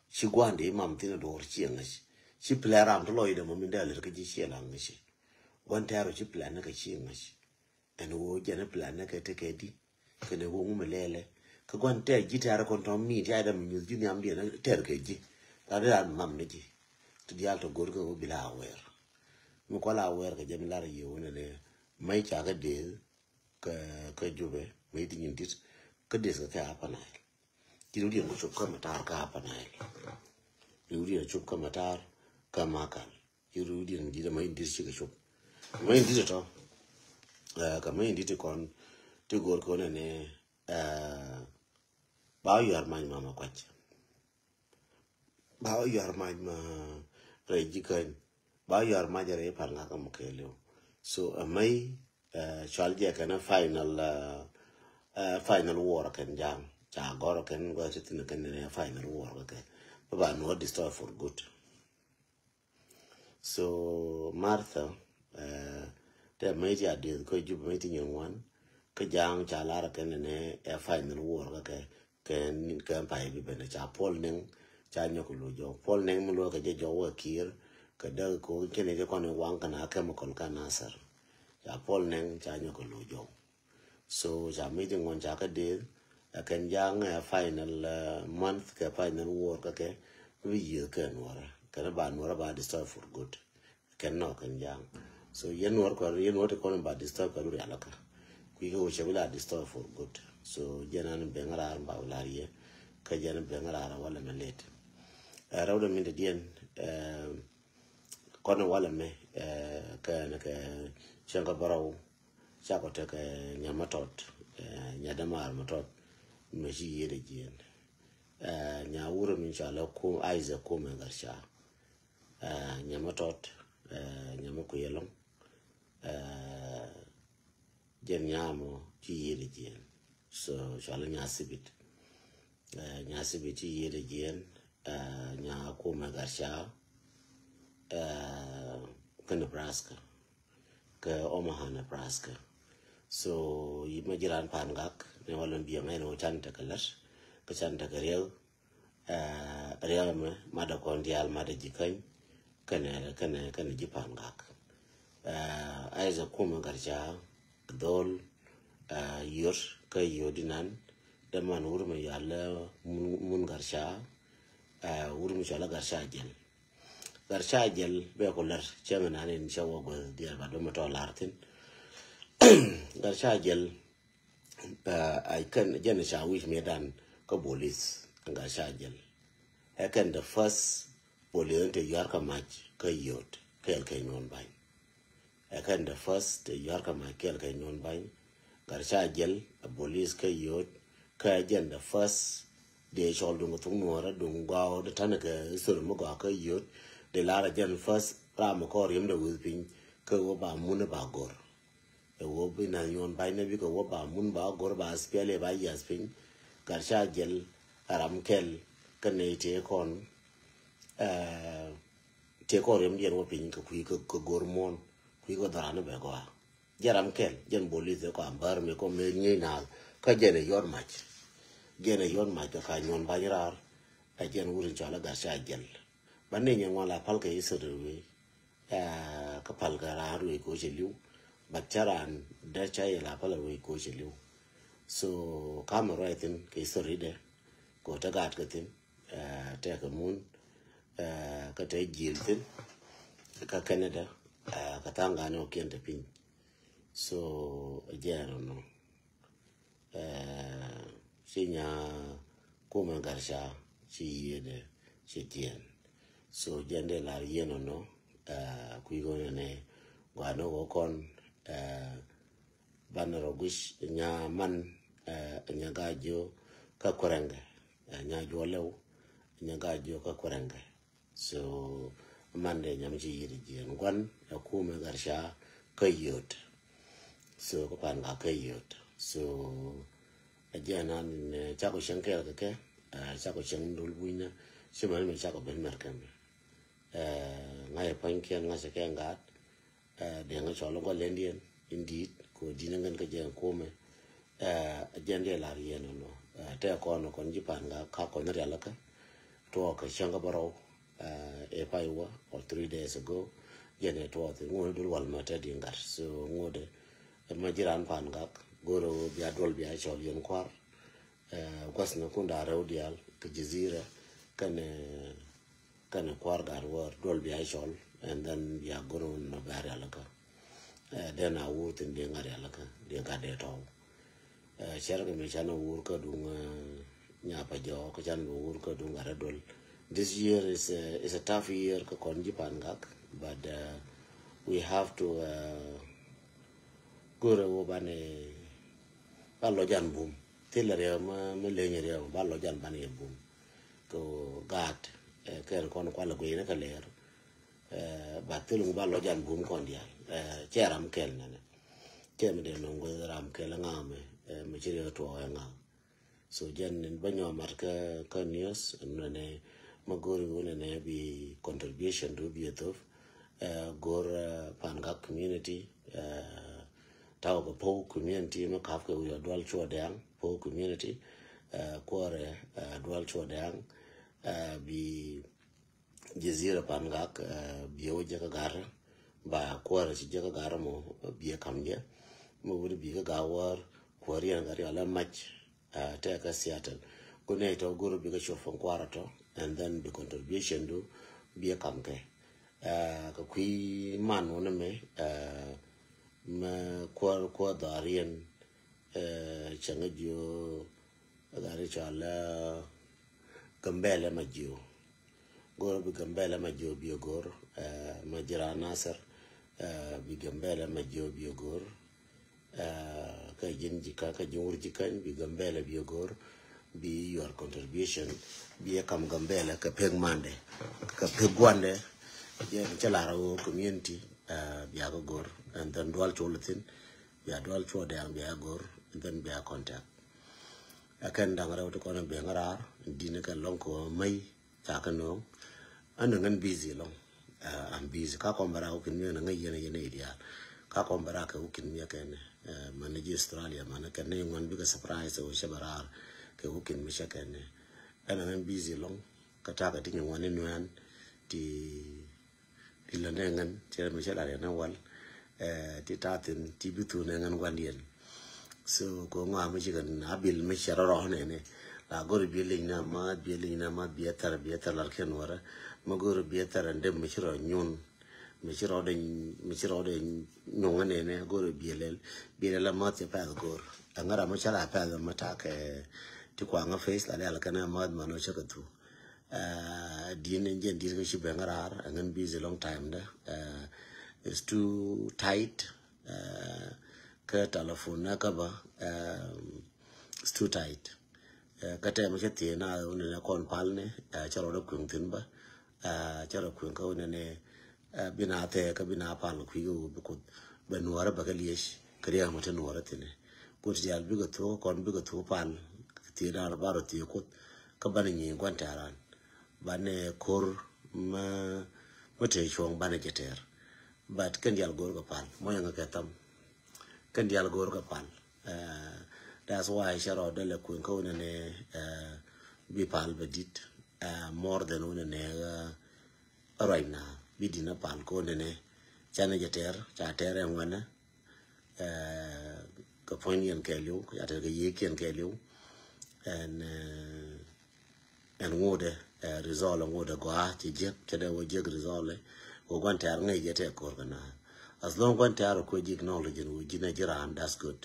Ci gua̱n di mam thin ɛ duɔr ci ɛ ŋäc. Ci plɛ ram ti lɔc dɛ mɔ min dee lät kä ji̱ ci ɛ la ŋäc. Gua̱n tɛɛr ɔ ci plɛ ni kɛ ci ɛ ŋäc. Ɛn ɣöö jɛn ɛ plan ni kɛ tekɛ di kɛnɛ ɣöö ŋumɛ lɛlɛ. Kä gua̱n tɛɛr ji̱ tɛɛr kɔn tɔ̱ mi tɛɛr dɛ mi nyuth ji̱ nhiam diɛn tɛɛr kɛ ji̱. Rat di ran mam ni ji̱. Ti diaal tɔ go̱r kɛ ɣöö bi la awɛɛr. Mi kual awɛɛr kɛ jɛ mi lar yɛ wunɛ ni mɛy ca kɛ deth kɛ, kɛ Jubɛ mɛy ti nyin dit. Kä deth kɛ kɛ Upper Nile. Ji̱ riwdiɛn ku cop kä Matar kä Upper Nile. Riwdiɛn cop kä Matar kä Makal. Ci riwdiɛn mi di̱t ama in di̱t cikɛ cop. Ma in di̱t tɔ. Ɛ, ka ma in di̱t kɔn ti gor kɔn ni, ɛ, ba yuar mac ma ma kuac. Ba yuar mac ma rɛy ji̱ käny. Ba yuar mac rɛy pal ŋa ka ma kɛɛliw. So a may, ɛ, cual jɛ kɛn a final, ɛ, ɛ, final war kɛn jaŋ. Ca gɔr kɛn gɔr ti thin kɛn ni final war kɛ. Ba ba nuɔ destroy for good. So Martha, ɛ, tɛ mɛy ti a dieth kä Jubɛ mɛy ti nyin ŋuan. Kä jaŋ ca lar kɛn ni ɛ final war kä kɛ, kɛ, kɛ pay bi ben ca Puɔl Nɛŋ ca nyɔk lu jɔw. Puɔl Nɛŋ mi luɔ kɛ jɛ jɔw wä Kiir kɛ däk ko kɛn jɛ kɔn waŋ kɛn a chemical kä Nasir. Ca Puɔl Nɛŋ ca nyɔk lu jɔw. So ca meeting ŋuan ca kä deth. Ɛ kɛn jaŋ ɛ final, ɛ, month kɛ final war kä kɛ bi yieth kɛ nuɔrɛ kɛn ba nuɔrɛ ba destroy for good. Kɛn nɔ kɛn jaŋ. So yɛn nuɔr kɔr yɛn nuɔr ti kɔn ba destroy kɛ lu rial kä. Kui̱ kɛ wä cɛ bi la destroy for good. So jɛn an ben rar ba lar yɛ kä jɛn ben rar wala mɛ let. Ɛ rɛw dɛ min te diɛn, ɛ, kɔn walɛ mɛ, ɛ, kɛ, kɛ cieŋ kä bärɔw. Cakɔ tekɛ Nya Matɔt, ɛ, Nya Dämaar Matɔt. Mɛ ci yiet ɛ jiɛn. Ɛ, Nya wurɛ min cɔalɛ Kum, Isaac Kumɛ Gatca. Ɛ, Nya Matɔt, ɛ, Nya Makuiɛ Lɔŋ. Ɛ, jɛn Nya mɔ ci yiet ɛ jiɛn. So cɔalɛ Nya Sibit. Ɛ, Nya Sibit ci yiet ɛ jiɛn. Ɛ, Nya Kumɛ Gatca. Ɛ, kä Nebraska. Kä Omaha, Nebraska. So yi ma jiran Pan Gak ni walɛ biɛ ŋa̱c ni wä can tekɛ lät. Kä can tekɛ riɛk. Ɛ, riɛk mɛ madɛ kɔn diaal madɛ ji̱ käny. Kɛnɛ, kɛnɛ, kɛnɛ ji̱ Pan Gak. Ɛ, Isaac Kumɛ Gatca dhol, ɛ, yot kä yot inan. Däman wur mi yalɛ mun, mun Gatca. Ɛ, wur mi cɔalɛ Gatca Jɛl. Gatca Jɛl bɛ ku lɛr cɛ mi nan in cɛ wä gueth diɛl ba dom tɔ lar thin. Gatca Jɛl, ɛ, a kɛn jɛn ca wi̱c mi dan kä bolis. Gatca Jɛl ɛ kɛn the first bolis in te yuar kä mac kä yot kɛɛl kɛ nyuɔn bany. Ɛ kɛn the first te yuar kä mac kɛɛl kɛ nyuɔn bany. Gatca Jɛl a bolis kä yot kä jɛn the first dee cɔl duŋ thuk nuɔrɛ duŋ gɔw de tanɛ kɛ history mi gɔw kä yot. Dee lar a jɛn first ram kɔn riɛmdɛ wi̱i̱ piny kɛ wä ba mun ba gor. Ɛ wä bi na nyuɔn ba̱ny na bi kɛ wä ba mun ba gor ba spiɛl ɛ ba yiath piny. Gat ca jɛl a ram kɛl kä nɛy tëë kɔn, eh, tëë kɔn riɛmdiɛn wä piny kɛ kui̱ kɛ, kɛ gor muɔ̱ɔ̱n kui̱ kɛ dhɔran bɛ gɔaa. Jɛn ram kɛl, jɛn bolis ɛ kɔn bär mi kɔn mëë ŋi̱i̱c naath. Kä jɛn ɛ yɔt mac. Jɛn ɛ yɔt mac kɛ ka nyuɔn ba̱ny raar. Ɛ jɛn wur in cɔal ɛ gat ca jɛl. Ba ni nyɛ ŋuan la pal kɛ history wee. Ɛ, kä pal kɛ raan ruëëc kɛ wä cɛ li̱w. But cä raan dee cä yɛ la pal ruëëc kɛ wä cɛ li̱w. So, kamɛ ruac thi̱n kɛ history dɛ. Kɛ wä te gaat kɛ thi̱n. Ɛ, tɛkɛ mun. Ɛ, kä te jiël thi̱n. Kä Canada. Ɛ, kä tha̱a̱ŋ ga̱a̱n ɛ wä kiɛn te piny. So, ɛ jɛɛn ɔnɔ. Ɛ, ci nya kumɛ Gatca ci yiëëdɛ ci tiɛɛn. So jɛn dee lar yɛn ɔnɔ, ɛ, kui̱ ɣöö nɛnɛ gua̱a̱n ɣöö kɔn, ɛ, banɛ rɔ guic nya man, ɛ, nya Gaa Jiök kä Kuɛrɛŋkɛ, ɛ, nya Juɔlɛw nya Gaa Jiök kä Kuɛrɛŋkɛ. So, Mande nyam ci yit jiɛn guan, ɛ kumɛ Gatca kä yot. So, kä Pangak kä yot. So, ɛ jiɛn an, ɛ, cakɔ cieŋ kɛɛl kɛ kɛ, ɛ, cakɔ cieŋ dul buny na, ci mɛn mi cakɔ ben mɛr kɛ mɛ. Ɛ, ŋa̱c ɛ pua̱nykiɛn, ŋa̱c ɛ kɛ ŋa̱t, ɛ, Deŋ cɔl in gɔl lɛndiɛn in di̱i̱t kɛ wä di̱t ni ŋän kä jɛ kumɛ. Ɛ, jɛn dee lar yɛn ɛnɔ. Ɛ, tɛ kɔn kɔn ji̱ Pangak ka kɔn rialikä. Tuɔɔk kɛ cäŋ kä bärɔw. Ɛ, ɛ pay wä or three days ago. Jɛn ɛ tuɔɔk thi̱n ŋot dul wal mɛ te di̱i̱t gat. So ŋot ɛ mɛ ji̱ raan Pangak go̱rɛ wä bia duɔl bia cɔl yɛn kua̱r. Ɛ, gua̱thni kun da̱ŋ rɛw diaal kɛ Jazira kɛnɛ, kɛnɛ kua̱r gat wäär duɔl bia cɔl, and then bia go̱r wun nɔ bia rialikä. Ɛ, den a wur thi̱n dee ŋa̱ rialikä dee gat dee tɔw. Ɛ, cɛrkɛ mi canɛ wur kä duŋ, ɛ, Nyapajɔk kä canɛ bi wur kä duŋ gat rɛ duɔl. This year is a, is a tough year kä kɔn ji̱ Pangak, but, ɛ, we have to, ɛ, go̱rɛ wä banɛ ba lɔc an bum. Thilɛ riɛw ma, ma leny riɛw ba lɔc an banɛ yɛ bum. Kɛ gaat, ɛ, kɛn kɔn kualɛ guiyni kɛ lɛr. Ɛ, ba thil ŋu ba lɔc an bum kɔn diaal. Ɛ, cɛ ram kɛl nɛnɛ. Cɛ mi dee nɔŋ gueth ram kɛl ŋa mɛ, ɛ, mi ci riɛw tuɔɔk ɛ ŋa. So jɛn in bä nyɔk mat kä, kä news, nɛnɛ ma go̱r i̱ wä nɛnɛ bi contribution du bi a thop. Ɛ, go̱r, ɛ, Pangak community, ɛ, taw kɛ Pou community ma kap kɛ wi̱i̱ dual cuɔ dɛŋ Pou community, ɛ, kuɔrɛ, ɛ, dual cuɔ dɛŋ, ɛ, bi Jazira Pangak, ɛ, bi wä jɛ kä gar, ba kuɔrɛ ci jɛ kä gar mɔ, bi kam jɛ. Mɔ wuni bi kä gar wär, kuɔrɛ yɛn gar yɔ la mac, ɛ, tɛ kä Seattle. Ku nɛ tɔ go̱r bi kä cuɔ fɔŋ kuarɛ tɔ, and then bi contribution du bi kam kɛ. Ɛ, kɛ kui̱ man wuni mɛ, ɛ, mɛ kuɔr, kuɔr dhɔriɛn, ɛ, cɛ ŋä jiö, ɛ, gari cɔal, ɛ, Gambɛlɛ ma jiö. Go̱r bi Gambɛlɛ ma jiö bi go̱r, ɛ, ma jira Nasir, ɛ, bi Gambɛlɛ ma jiö bi go̱r. Ɛ, kä ji̱n ji̱ kä, kä ji̱n wur ji̱ käny, bi Gambɛlɛ bi go̱r, bi your contribution, bi kam Gambɛlɛ kɛ pek mandɛ, kɛ pek guandɛ, jɛ cɛ lar wä community, ɛ, bia kɛ go̱r, and then dual col thin, bia dual cuɔ dɛŋ bia go̱r, and then bia contact. Ɛ kɛn daŋ rɛw ti kɔn bia ŋarar, din kɛ lɔŋ kɔ mɛy, Ca kɛ nööŋ. Ɛn ni ŋän busy lɔŋ. Ɛ, I'm busy. Ka kɔn bɛ rak wä kin miɛ ni ŋäc yɛn yɛn i̱ diaal. Ka kɔn bɛ rak kɛ wä kin miɛ kɛn, ɛ, mani ji̱ Australia mani kɛn ni ŋuan bikɛ surprise wä cɛ bɛ rar kɛ wä kin mi cɛ kɛn ni. Ɛn ni ŋän busy lɔŋ. Kä takɛ ti nyɛ ŋuan ni nuɛn ti Ti lä nɛ ŋän cɛ mi cɛ la rɛ na wal. Ɛ, ti ta thin ti bi thu nɛ ŋän guan diɛn. So ko ŋa mi ci kɛ na bil mi cɛ rɔ rɔ nɛ nɛ. La gor bi liŋ na ma bi liŋ na ma bi thar bi thar lar kɛ nuɔrɛ. Ma gor bi thar ndem mi ci rɔ nyun. Mi ci rɔ de mi ci rɔ de nyun nɛ nɛ gor bi lel. Bi lel ma ti pa gor. Angara mi cɛ la pa ma ta kɛ ti kwa ŋa face la de al kɛ na ma ma no cɛ kɛ thu. Ɛ, din in jɛn dit kä ci ben rar, ɛ ŋän busy long time da. Ɛ, it's too tight. Ɛ, kä telephone na kä ba, ɛ, it's too tight. Ɛ, kä tɛm cä thiee na wuni na kɔn pal ni, ɛ, cä rɔdɛ kuiŋ thin ba. Cɛ rɔ kueŋ kä wunɛ ni bi na thɛɛ kä bi na pal kui̱ kä wun bi Kuoth bɛ nuɔrɛ bɛ kä liec kä riɛk mɔ ti nuɔrɛ thin. Kuoth diaal bikɛ thuɔk kɔn bikɛ thuɔk pal thiee dan rɔ ba rɔ thiee Kuoth kä banɛ nyi gua̱n tɛ̈ran. Banɛ ko̱r mä mä te cuɔ̱ŋ banɛ jɛ tɛr. But kɛn diaal go̱o̱r kɛ pal mɔ yɛn kɛ tham. Kɛn diaal go̱o̱r kɛ pal. That's why cɛ rɔ dee lɛ kueŋ kä wunɛ ni bi pal bɛ dit more than wunɛ ni right now bi dit na pal kä wunɛ ni canɛ jɛ tɛr ca tɛr ɛn wɛnɛ. Kɛ puɔ̱ny yɛn kɛɛliw ca tɛr kɛ yiëëk yɛn kɛɛliw. Ɛn ɛn ŋotdɛ result ŋotdɛ gɔaa ci jiäk cɛ dee wä jiäk result. Wä gua̱n tɛ̈r ŋäc jɛ tɛk ko̱r kɛ na. As long gua̱n tɛ̈r wä kuɛ ji̱ acknowledge wä ji̱n a ji̱ raan, that's good.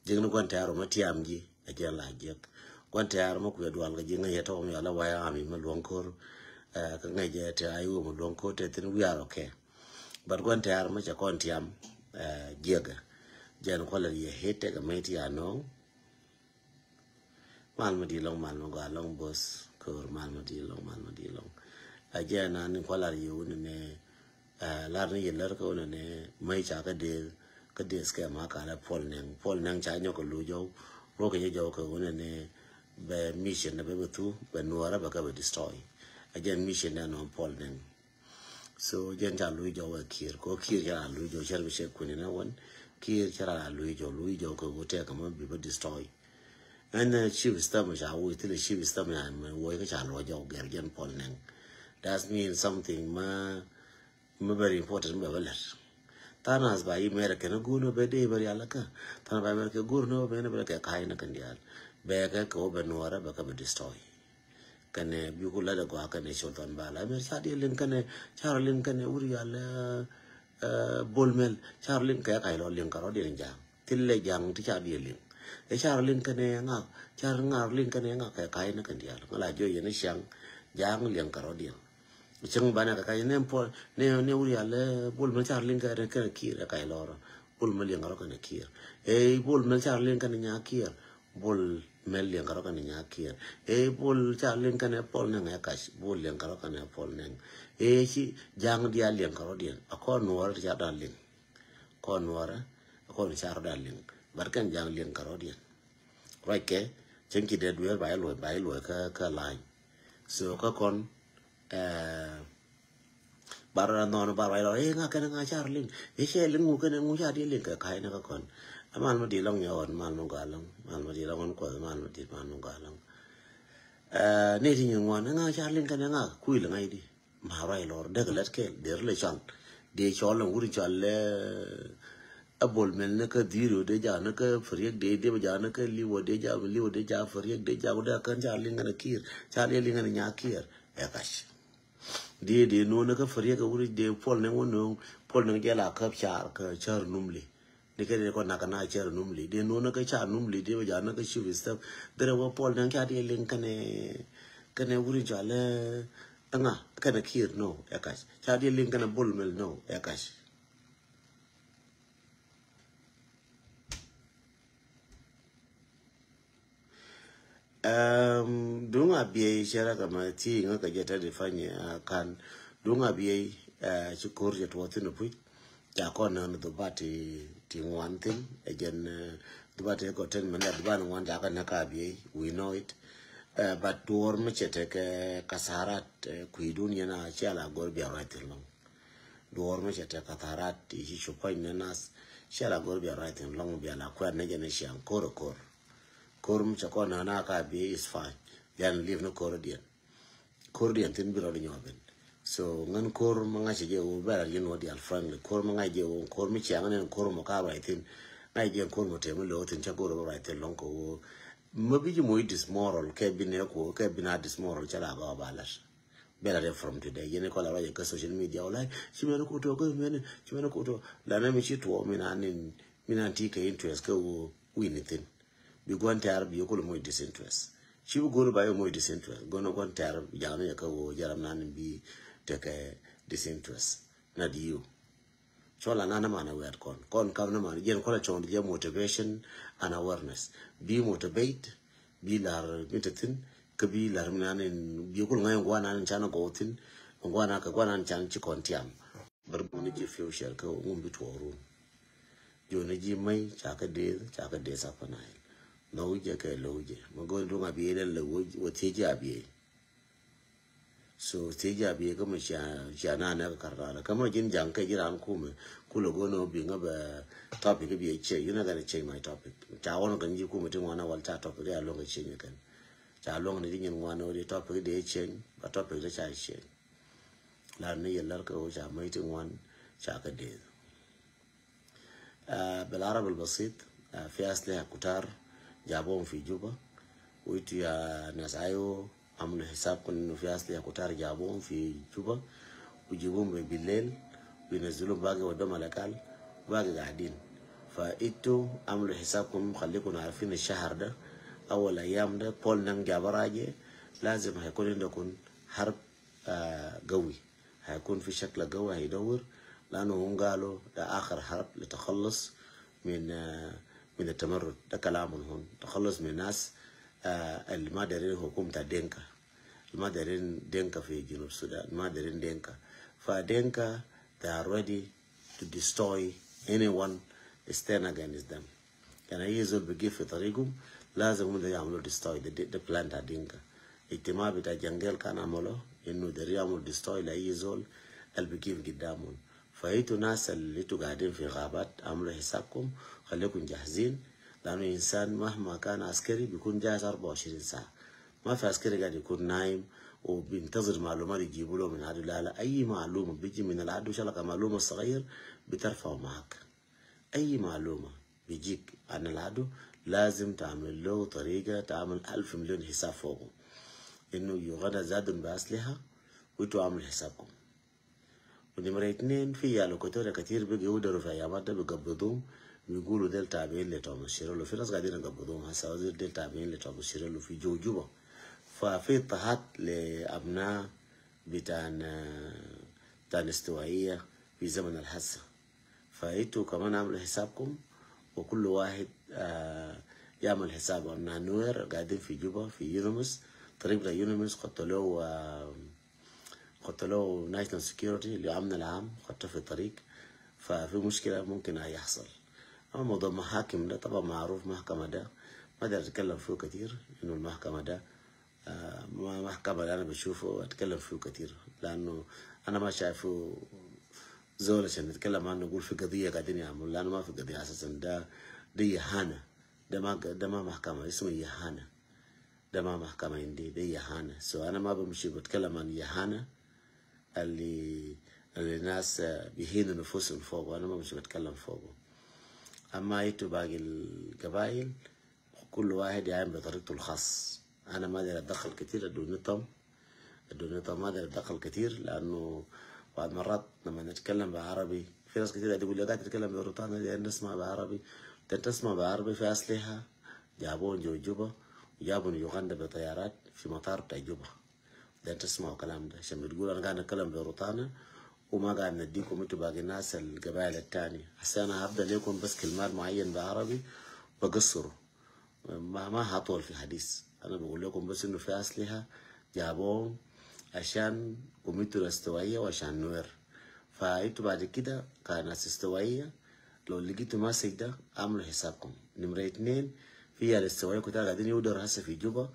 Jiäk ni gua̱n tɛ̈r wä mä tiam ji̱ a ji̱n la jiäk. Gua̱n tɛ̈r mä kuɛ dual kɛ ji̱ ŋäc jɛ tɔk mi ala waya ami mä luɔ̱ŋ ko̱r. Kä ŋäc jɛ tɛ ayi wä mä luɔ̱ŋ ko̱r tɛ thin wiar okay. But gua̱n tɛ̈r mä cɛ kɔn tiam jiäk. Jɛn kualɛ yɛ hit tɛk a mɛt ya nɔŋ. Mal ma di lɔŋ mal ma gɔaa lɔŋ both ko̱r mal ma di lɔŋ mal ma di lɔŋ. A jɛ na ni kua lar yɛ wunɛ ni lar ni yɛ lär kä wunɛ ni mä ca kä dee kä dee skɛ ma ka la Paul Nɛŋ Paul Nɛŋ ca nyɔk kɛ lu jɔw. Ruɔk kɛ nyɛ jɔw kɛ wunɛ ni bɛ mission na bɛ bɛ thu bɛ nuɔrɛ bɛ kä bɛ destroy. A jɛ mission na nɔ Paul Nɛŋ. So jɛn ca lui jɔw ɛ Kiir ko Kiir ca lui jɔw cɛr bi cɛ kuni na wan. Kiir ca lui jɔw lui jɔw kɛ wutɛ kɛ ma bi bä destroy. Ɛn chief stam ca wui thilɛ chief stam ya mɛ woi kä ca luɔ jɔw gɛr jɛn Paul Nɛŋ. That mean something ma ma very important bɛ bä lɛt. Thanas ba yi mɛrɛ kɛn gun bɛ dee bɛ rial kä thanas ba mɛrɛ kɛ gun bɛ bɛ kɛ kai na kɛn dial. Bɛ kɛ kɛ wä bɛ nuɔrɛ bɛ kɛ bɛ destroy. Kɛnɛ bi ku lat agɔaa kɛnɛ Sultan Bala mɛr ca diɛ liŋ kɛnɛ ca rɔ liŋ kɛnɛ wuri yal. Bol mɛl ca rɔ liŋ kɛ kac lɔ liŋ kɛ rɔ diɛ liŋ jaŋ thilɛ jaŋ ti ca diɛ liŋ. Ɛ ca rɔ liŋ kɛnɛ ŋak ca rɔ ŋak rɔ liŋ kɛnɛ ŋak kɛ kac ni kɛn dial ŋa la jiɔ yɛn ni ciaŋ jaŋ liŋ kɛ rɔ diɛ. Cäŋ banɛ kɛ kac ni pɔl ni wuri yal bol mɛl ca rɔ liŋ kɛnɛ kɛnɛ Kiir ɛ kac lɔ rɔ. Bol mɛl liŋ kɛ rɔ kɛnɛ Kiir. Ɛ bol mɛl ca rɔ liŋ kɛnɛ nya Kiir. Bol mɛl liɛŋ kɛ rɔ kɛnɛ nya Kiir. Ɛ bol ca liŋ kɛnɛ Paul Nɛŋ ɛ kac. Bol liɛŋ kɛ rɔ kɛnɛ Paul Nɛŋ. Ɛ ci jaŋ diaal liɛŋ kɛ rɔ diɛn. A kɔn nuɔrɛ ti ca dan liŋ. Kɔn nuɔrɛ a kɔn ca rɔ dan liŋ. But kɛn jaŋ liɛŋ kɛ rɔ diɛn. Ruac kɛ cɛn ci dee dueer ba iluɔc ba iluɔc kä kä lany. So kä kɔn Bar ra nɔn bar ra ilɔ ɛ ŋa kɛn ŋa car liŋ ɛ cɛ liŋ ŋu kɛn ŋu ca di liŋ kɛ ka̱y ni kä kɔn. Ɛ mal ma di lɔŋ nyɛ ɣɔn mal ma gɔaa lɔŋ mal ma di lɔŋ ɣɔn kuɔth mal ma di mal ma gɔaa lɔŋ. Ɛ ni ti nyi ŋuan ɛ ŋa car liŋ kɛn ɛ ŋa kuil ŋa idi. Ma ruac lɔr dek lɛt kɛl der lɛ cɔl. Di cɔl lɛ wuri cɔl lɛ. Ɛ bol mɛl ni kä dhiri wä de ja ni kä firiek de de ja ni kä liwä de ja liwä de ja firiek de ja wä de kɛn car liŋ kɛn ɛ kiir car liŋ kɛn ɛ nya kiir. Ɛ kac. Diɛ diɛ nuɔnä kä fariäk ɛ wuri diɛ puɔl nɛŋ wä nööŋ puɔl nɛŋ jɛ la käp car kä car numli. Ni kɛ diɛ kɔ nak na car numli diɛ nuɔnä kä car numli diɛ bɛ ja na kä chief step. Dere wä puɔl nɛŋ ca diɛ liŋ kɛnɛ kɛnɛ wuri ca lɛ ɛŋa kɛnɛ kiir no ɛ kac ca diɛ liŋ kɛnɛ bol mɛl no ɛ kac. Duŋ a biey cɛ rɛ kɛ ma ti ŋä kɛ jɛ tɛ di fany a kan. Duŋ a biey ci ko̱r cɛ tuɔth thin puc. Ca kɔn nän dhubat ti ŋuan thin ɛ jɛn dhubat ti kɔ ten mɛn dhubat ŋuan ca kɛ nä ka biey we know it. But duɔr mi cɛ tɛ kɛ kasarat kui̱ dun yɛn a cɛ la gor bia ruac thin lɔŋ. Duɔr mi cɛ tɛ kasarat ti ci cup pany nä nath cɛ la gor bia ruac thin lɔŋ bia la kuɛn nä jɛn ɛ ciaŋ ko̱r ɛ ko̱r. Ko̱r mi cɛ kɔn nä na ka bi is fine. Then leave ni ko̱r diɛn. Ko̱r diɛn thin bi rɔd nyɔɔth ben. So ŋän ko̱r mi ŋa̱c jɛ wä bɛr a yin wä dial frankly ko̱r mi ŋa̱c jɛ wä ko̱r mi ciaŋ ni ko̱r mɔ ka ruac thin. Ŋa̱c jɛ ko̱r mɔ te mi lo̱ thin cɛ ko̱r mɔ ruac thin lɔŋ kɛ wä. Mi bi ji moc dismoral kɛ bi ni ko kɛ bi na dismoral cɛ la gɔɔ ba lat. Bɛ la de from today yɛn kɔ la ruac kä social media wala ci mɛn ko to kɛ mɛn ci mɛn ko to la na mi ci tuɔ mi na ni mi na ti kɛ interest kɛ wä win thin. Bi gua̱n tɛ̈r bi yokul moc disinterest. Ci bi go̱r ba yɛ moc disinterest go̱n gua̱n tɛ̈r bi ja̱a̱n yɛ kä woo jɛram nan bi tekɛ disinterest. Na di yu. Cɔl anan aman a wɛɛt kɔn kɔn kam naman jɛn kɔn a cɔn jɛ motivation and awareness. Bi motivate bi lar mi te thin kä bi lar mi nan in bi yokul ŋa̱c gua̱n nan in can a gɔw thin. Guana kɛ guana can ci kɔn tiam. Bär guni ji̱ future kɛ ŋum bi tuɔɔrun. Joni ji̱ mäy ca kɛ deth, ca kɛ deth Upper Nile. Lo̱w jɛ kɛ lo̱w jɛ. Mɛ goni duŋ a biey lɛ lɛ wä thiec jɛ a biey. So thiec jɛ a biey kä mɛ cia, cia na nɛ kɛ kar rara. Kä mɛ ji̱n jaŋ kɛ ji̱ ran kumɛ. Kulɛ goni wä bi ŋä bɛ topic biey change. You not gonna change my topic. Ca wɔn kɛ ji̱ kumɛ ti ŋuan a wal ca topic ya luŋ kɛ change kɛn. Ca luŋ ni ji̱ nyin ŋuan wä di topic di change. Ba topic di ca change. Lan ni yɛ lär kɛ wä ca mäy ti ŋuan ca kɛ deth. آه، بالعربي البسيط، آه، في أسلحة كتار جابوهم في جوبا. وإنتوا يا ناس آيو، عملوا حسابكم إنه في أسلحة كتار جابوهم في جوبا، وجيبوهم بالليل، وينزلوهم باقي ودوهم على الأقل، باقي قاعدين. فإنتوا عملوا حسابكم، خليكم عارفين الشهر ده أو الأيام ده، بول نانج جابا راجع، لازم هيكون عندكم حرب آه، قوي. هيكون في شكل قوي هيدور، لأنه هم قالوا ده آخر حرب لتخلص من، آه، من التمرد. ده كلامهم هم. تخلص من الناس، آه، اللي ما دايرين حكومة دينكا. اللي ما دايرين دينكا في جنوب السودان. ما دايرين دينكا. فدينكا، they are ready to destroy anyone stand against them. يعني أي زول بيجي في طريقهم لازم هم ده يعملوا destroy the, the plan بتاع دينكا. اجتماع بتاع جنجل كان عمله إنه ده يعمل destroy لأي زول اللي بيجي قدامهم. فإنتوا ناس اللي إنتوا قاعدين في غابات، عملوا حسابكم، خليكم جاهزين، لأنه إنسان مهما كان عسكري بيكون جاهز أربعة وعشرين ساعة. ما في عسكري قاعد يكون نايم وبينتظر معلومات يجيبوا له من العدو. لا، لا، أي معلومة بيجي من العدو، شلك معلومة صغير، بترفعه معاك. أي معلومة بيجيك عن العدو لازم تعمل له طريقة، تعمل ألف مليون حساب فوقه. إنه يوغندا زادهم بأسلحة وإنتوا عملوا حسابكم. ونمرة اتنين، في عيال إكواتوريا كتير بيجوا يودروا في أيامات ده بيقبضوهم، بيقولوا ديل تابعين لتوماس شيريلو. في ناس قاعدين يقبضوهم هسه، ديل تابعين لتوماس شيريلو في جو جوبا. ففي اضطهاد لأبناء بتاع، بتاع الاستوائية في زمن الحسا. فإنتوا كمان اعملوا حسابكم، وكل واحد، آه، يعمل حسابه. أبناء نوير قاعدين في جوبا، في يونمس، طريق بتاع يونمس قتلوه، آه، قتلوه national security اللي أمن العام، خدته في الطريق، ففي مشكلة ممكن يحصل. أما موضوع محاكم ده طبعا معروف، محكمة ده ما داير أتكلم فيه كتير، إنه المحكمة ده، آه، ما محكمة اللي أنا بشوفه أتكلم فيه كتير، لأنه أنا ما شايفه زول عشان نتكلم عنه نقول في قضية قاعدين يعملوا، لأنه ما في قضية أساسا. ده، ده إهانة. ده ما، ده ما محكمة، اسمه إهانة. ده ما محكمة عندي، ده إهانة. So أنا ما بمشي بتكلم عن إهانة اللي، اللي الناس، آه، بيهينوا نفوسهم فوقه. أنا ما بمشي بتكلم فوقه. أما إنتوا باقي القبائل، كل واحد يعمل بطريقته الخاص. أنا ما داير أتدخل كتير، أدوني طم. أدوني طم، ما داير أتدخل كتير، لأنه بعض مرات لما نتكلم بعربي، في ناس كتير قاعد يقول لي: "قاعد تتكلم بروتانا، داير نسمع بعربي." داير تسمع بعربي؟ في أسلحة جابوهم جو جوبا، وجابوا يوغندا بطيارات في مطار بتاع جوبا. داير تسمعوا كلام ده؟ عشان بتقول أنا قاعد أتكلم بروتانا وما قاعد نديكم إنتوا باقي الناس القبائل التانية. هسه أنا هبدأ ليكم بس كلمات معين بعربي بقصره. ما، ما هطول في حديث. أنا بقول لكم بس إنه في أسلحة جابوهم عشان كوميتو الاستوائية وعشان نوير. فإنتوا بعد كده كناس استوائية، لو لقيتوا مسج ده، اعملوا حسابكم. نمرة اتنين، في عيال استوائية كتار قاعدين يودروا هسه في جوبا،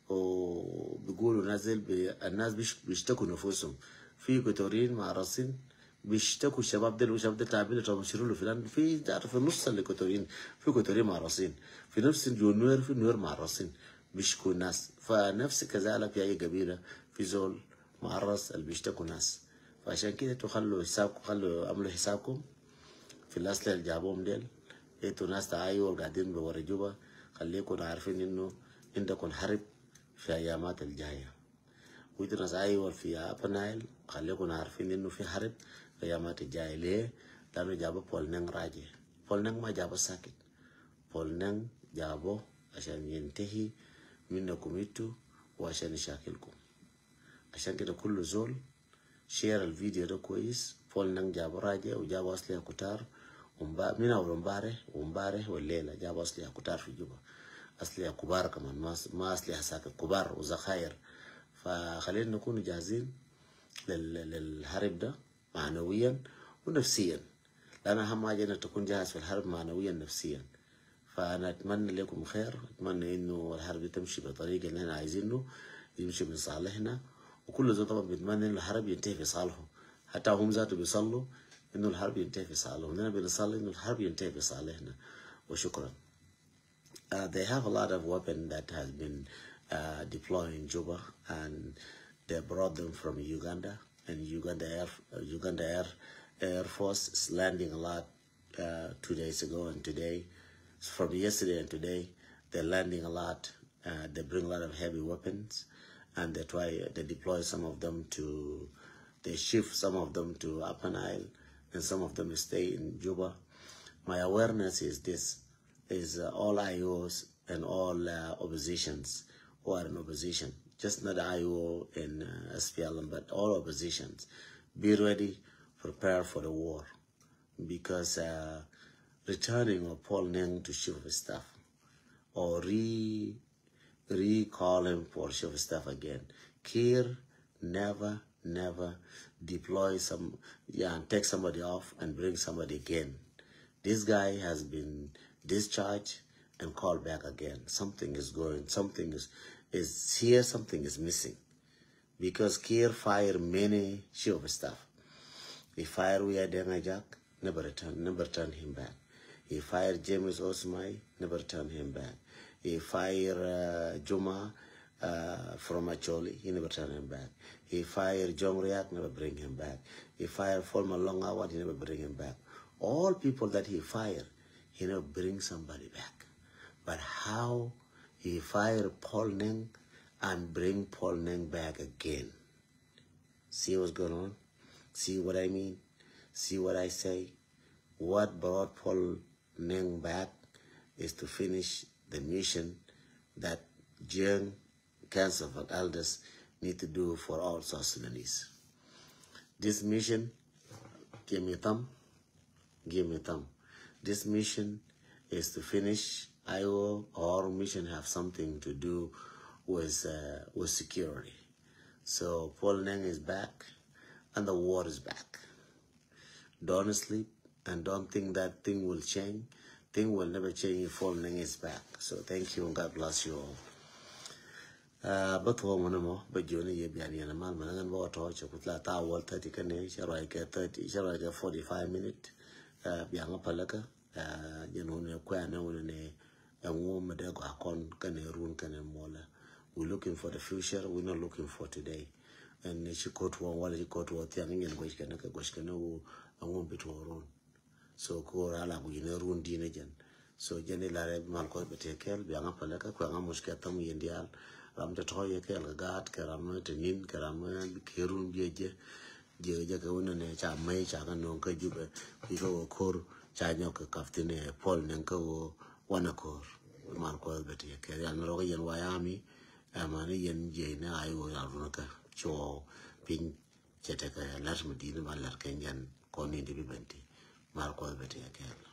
وبيقولوا ناس ديل بي-، الناس بيش-، بيشتكوا نفوسهم. في إكواتوريين معرصين بيشتكوا الشباب ديل، والشباب ديل تعبين لتوماس شيريلو فلان. في، تعرف، في نص الإكواتوريين، في إكواتوريين معرصين. في نفس جو نوير، في نوير معرصين بيشكوا ناس. فنفس كذلك في أي قبيلة في زول معرص اللي بيشتكوا ناس. فعشان كده إنتوا خلوا حسابكم، خلوا، اعملوا حسابكم في الأسلحة اللي جابوهم ديل. إنتوا ناس تاع أيوة قاعدين بورا جوبا، خليكم عارفين إنه عندكم حرب في أيامات الجاية. وإنتوا ناس أيوة في أبر نايل، خليكم عارفين إنه في حرب في أيامات الجاية. ليه؟ لأنه جابوا بول نانج راجع. بول نانج ما جابوا ساكت. بول نانج جابوا عشان ينتهي منكم إنتوا وعشان يشاكلكم. عشان كده كل زول شير الفيديو ده كويس. بول نانج جابوا راجع وجابوا أسلحة كتار. ومبا-، من أول امبارح وامبارح والليلة جابوا أسلحة كتار في جوبا. أسلحة كبار كمان، ما، ما أسلحة ساكت، كبار وذخاير. فخلينا نكون جاهزين. لل- للحرب ده معنويا ونفسيا، لأن أهم حاجة إنك تكون جاهز في الحرب معنويا نفسيا. فأنا أتمنى لكم خير، أتمنى إنه الحرب دي تمشي بطريقة اللي إحنا عايزينه، يمشي من صالحنا. وكل زول طبعا بيتمنى إنه الحرب ينتهي في صالحه، حتى هم ذاته بيصلوا إنه الحرب ينتهي في صالحهم، نحن بنصلي إنه الحرب ينتهي في صالحنا. وشكرا. Uh, they have a lot of weapon that has been uh, deployed in Juba, and they brought them from Uganda. And Uganda Air, Uganda Air, Air Force is landing a lot uh, two days ago and today. From yesterday and today, they're landing a lot. Uh, they bring a lot of heavy weapons, and they try, they deploy some of them to, they shift some of them to Upper Nile, and some of them stay in Juba. My awareness is this, is uh, all I Os and all uh, oppositions who are in opposition, just not I O and uh, S P L M, but all oppositions. Be ready, prepare for the war, because uh, returning of Paul Neng to chief of staff or re recall him for chief of staff again. Kiir never, never deploy some, yeah, and take somebody off and bring somebody again. This guy has been discharged and called back again. Something is going, something is, is here, something is missing. Because Kiir fire many chief of staff. He fire Wia Deng Ajak, never return, never turn him back. He fired James Osmai, never turn him back. He fired uh, Juma uh, from Acholi, he never turn him back. He fired John Riak, never bring him back. He fired Paul Malong Awad, he never bring him back. All people that he fired, he never bring somebody back. But how he fired Paul Neng and bring Paul Neng back again? See what's going on? See what I mean? See what I say? What brought Paul Neng back is to finish the mission that Jiang Council of Elders need to do for all South Sudanese. This mission, give me thumb, give me thumb. This mission is to finish I O. Our mission have something to do with uh, with security. So Paul Neng is back, and the war is back. Don't sleep and don't think that thing will change. Thing will never change if Paul Neng is back. So thank you and God bless you all. Uh, bä thuɔ̱ɔ̱ŋ mɔnɛ mɔ bä jiɔni yɛ bian yɛn mal mɛn ŋän bä wä tɔ̱ cɛ kut la thaa wäl thirty kɛnɛ cɛ ruac kɛ thirty cɛ ruac kɛ forty five minute. Uh, biaŋä päläkä. Uh, jɛn wun ɛ kuɛ̈ɛ̈nɛ wun ɛ nɛ ɛŋu mi dee gɔaa kɔn kɛnɛ run kɛnɛ muɔlɛ. We looking for the future, we not looking for today. Ɛn ci ko̱t wä wala ci ko̱t wä thiaŋ nyɛn guec kɛnɛ kɛ guec kɛnɛ wun ɛŋu bi tuɔɔk run. So ko̱r ala ku yinɛ run di̱n ɛ jɛn. So jɛn ilarɛ mal kɔc bɛ tëë kɛɛl biaŋä päläkä kuɛŋä muc kɛ thäm yɛn diaal. Ram te tɔ̱ yɛ kɛɛl kɛ gaat kɛ ram te ni̱n kɛ ram kɛ run biɛ jɛ. Jiɛ jɛ kɛ wunɛ nɛ ca mɛy ca kɛ no̱o̱ŋ kä Jubɛ. Bikɛ wä ko̱r ca nyɔk kɛ kap thin ɛ Paul Neng kä wä wanɛ ko̱r. Mal kɔc bɛ tëë kɛɛl yal ni rɔk yɛn wayami. Ɛmani yɛn jiɛ ni ay wä yal run kä cuɔ piny. Cɛ tekɛ lɛr mi di̱t ni ba lɛr kɛ nyɛn kɔn ni di bi ben ti. Mar kuɔth bɛ ti kɛɛl.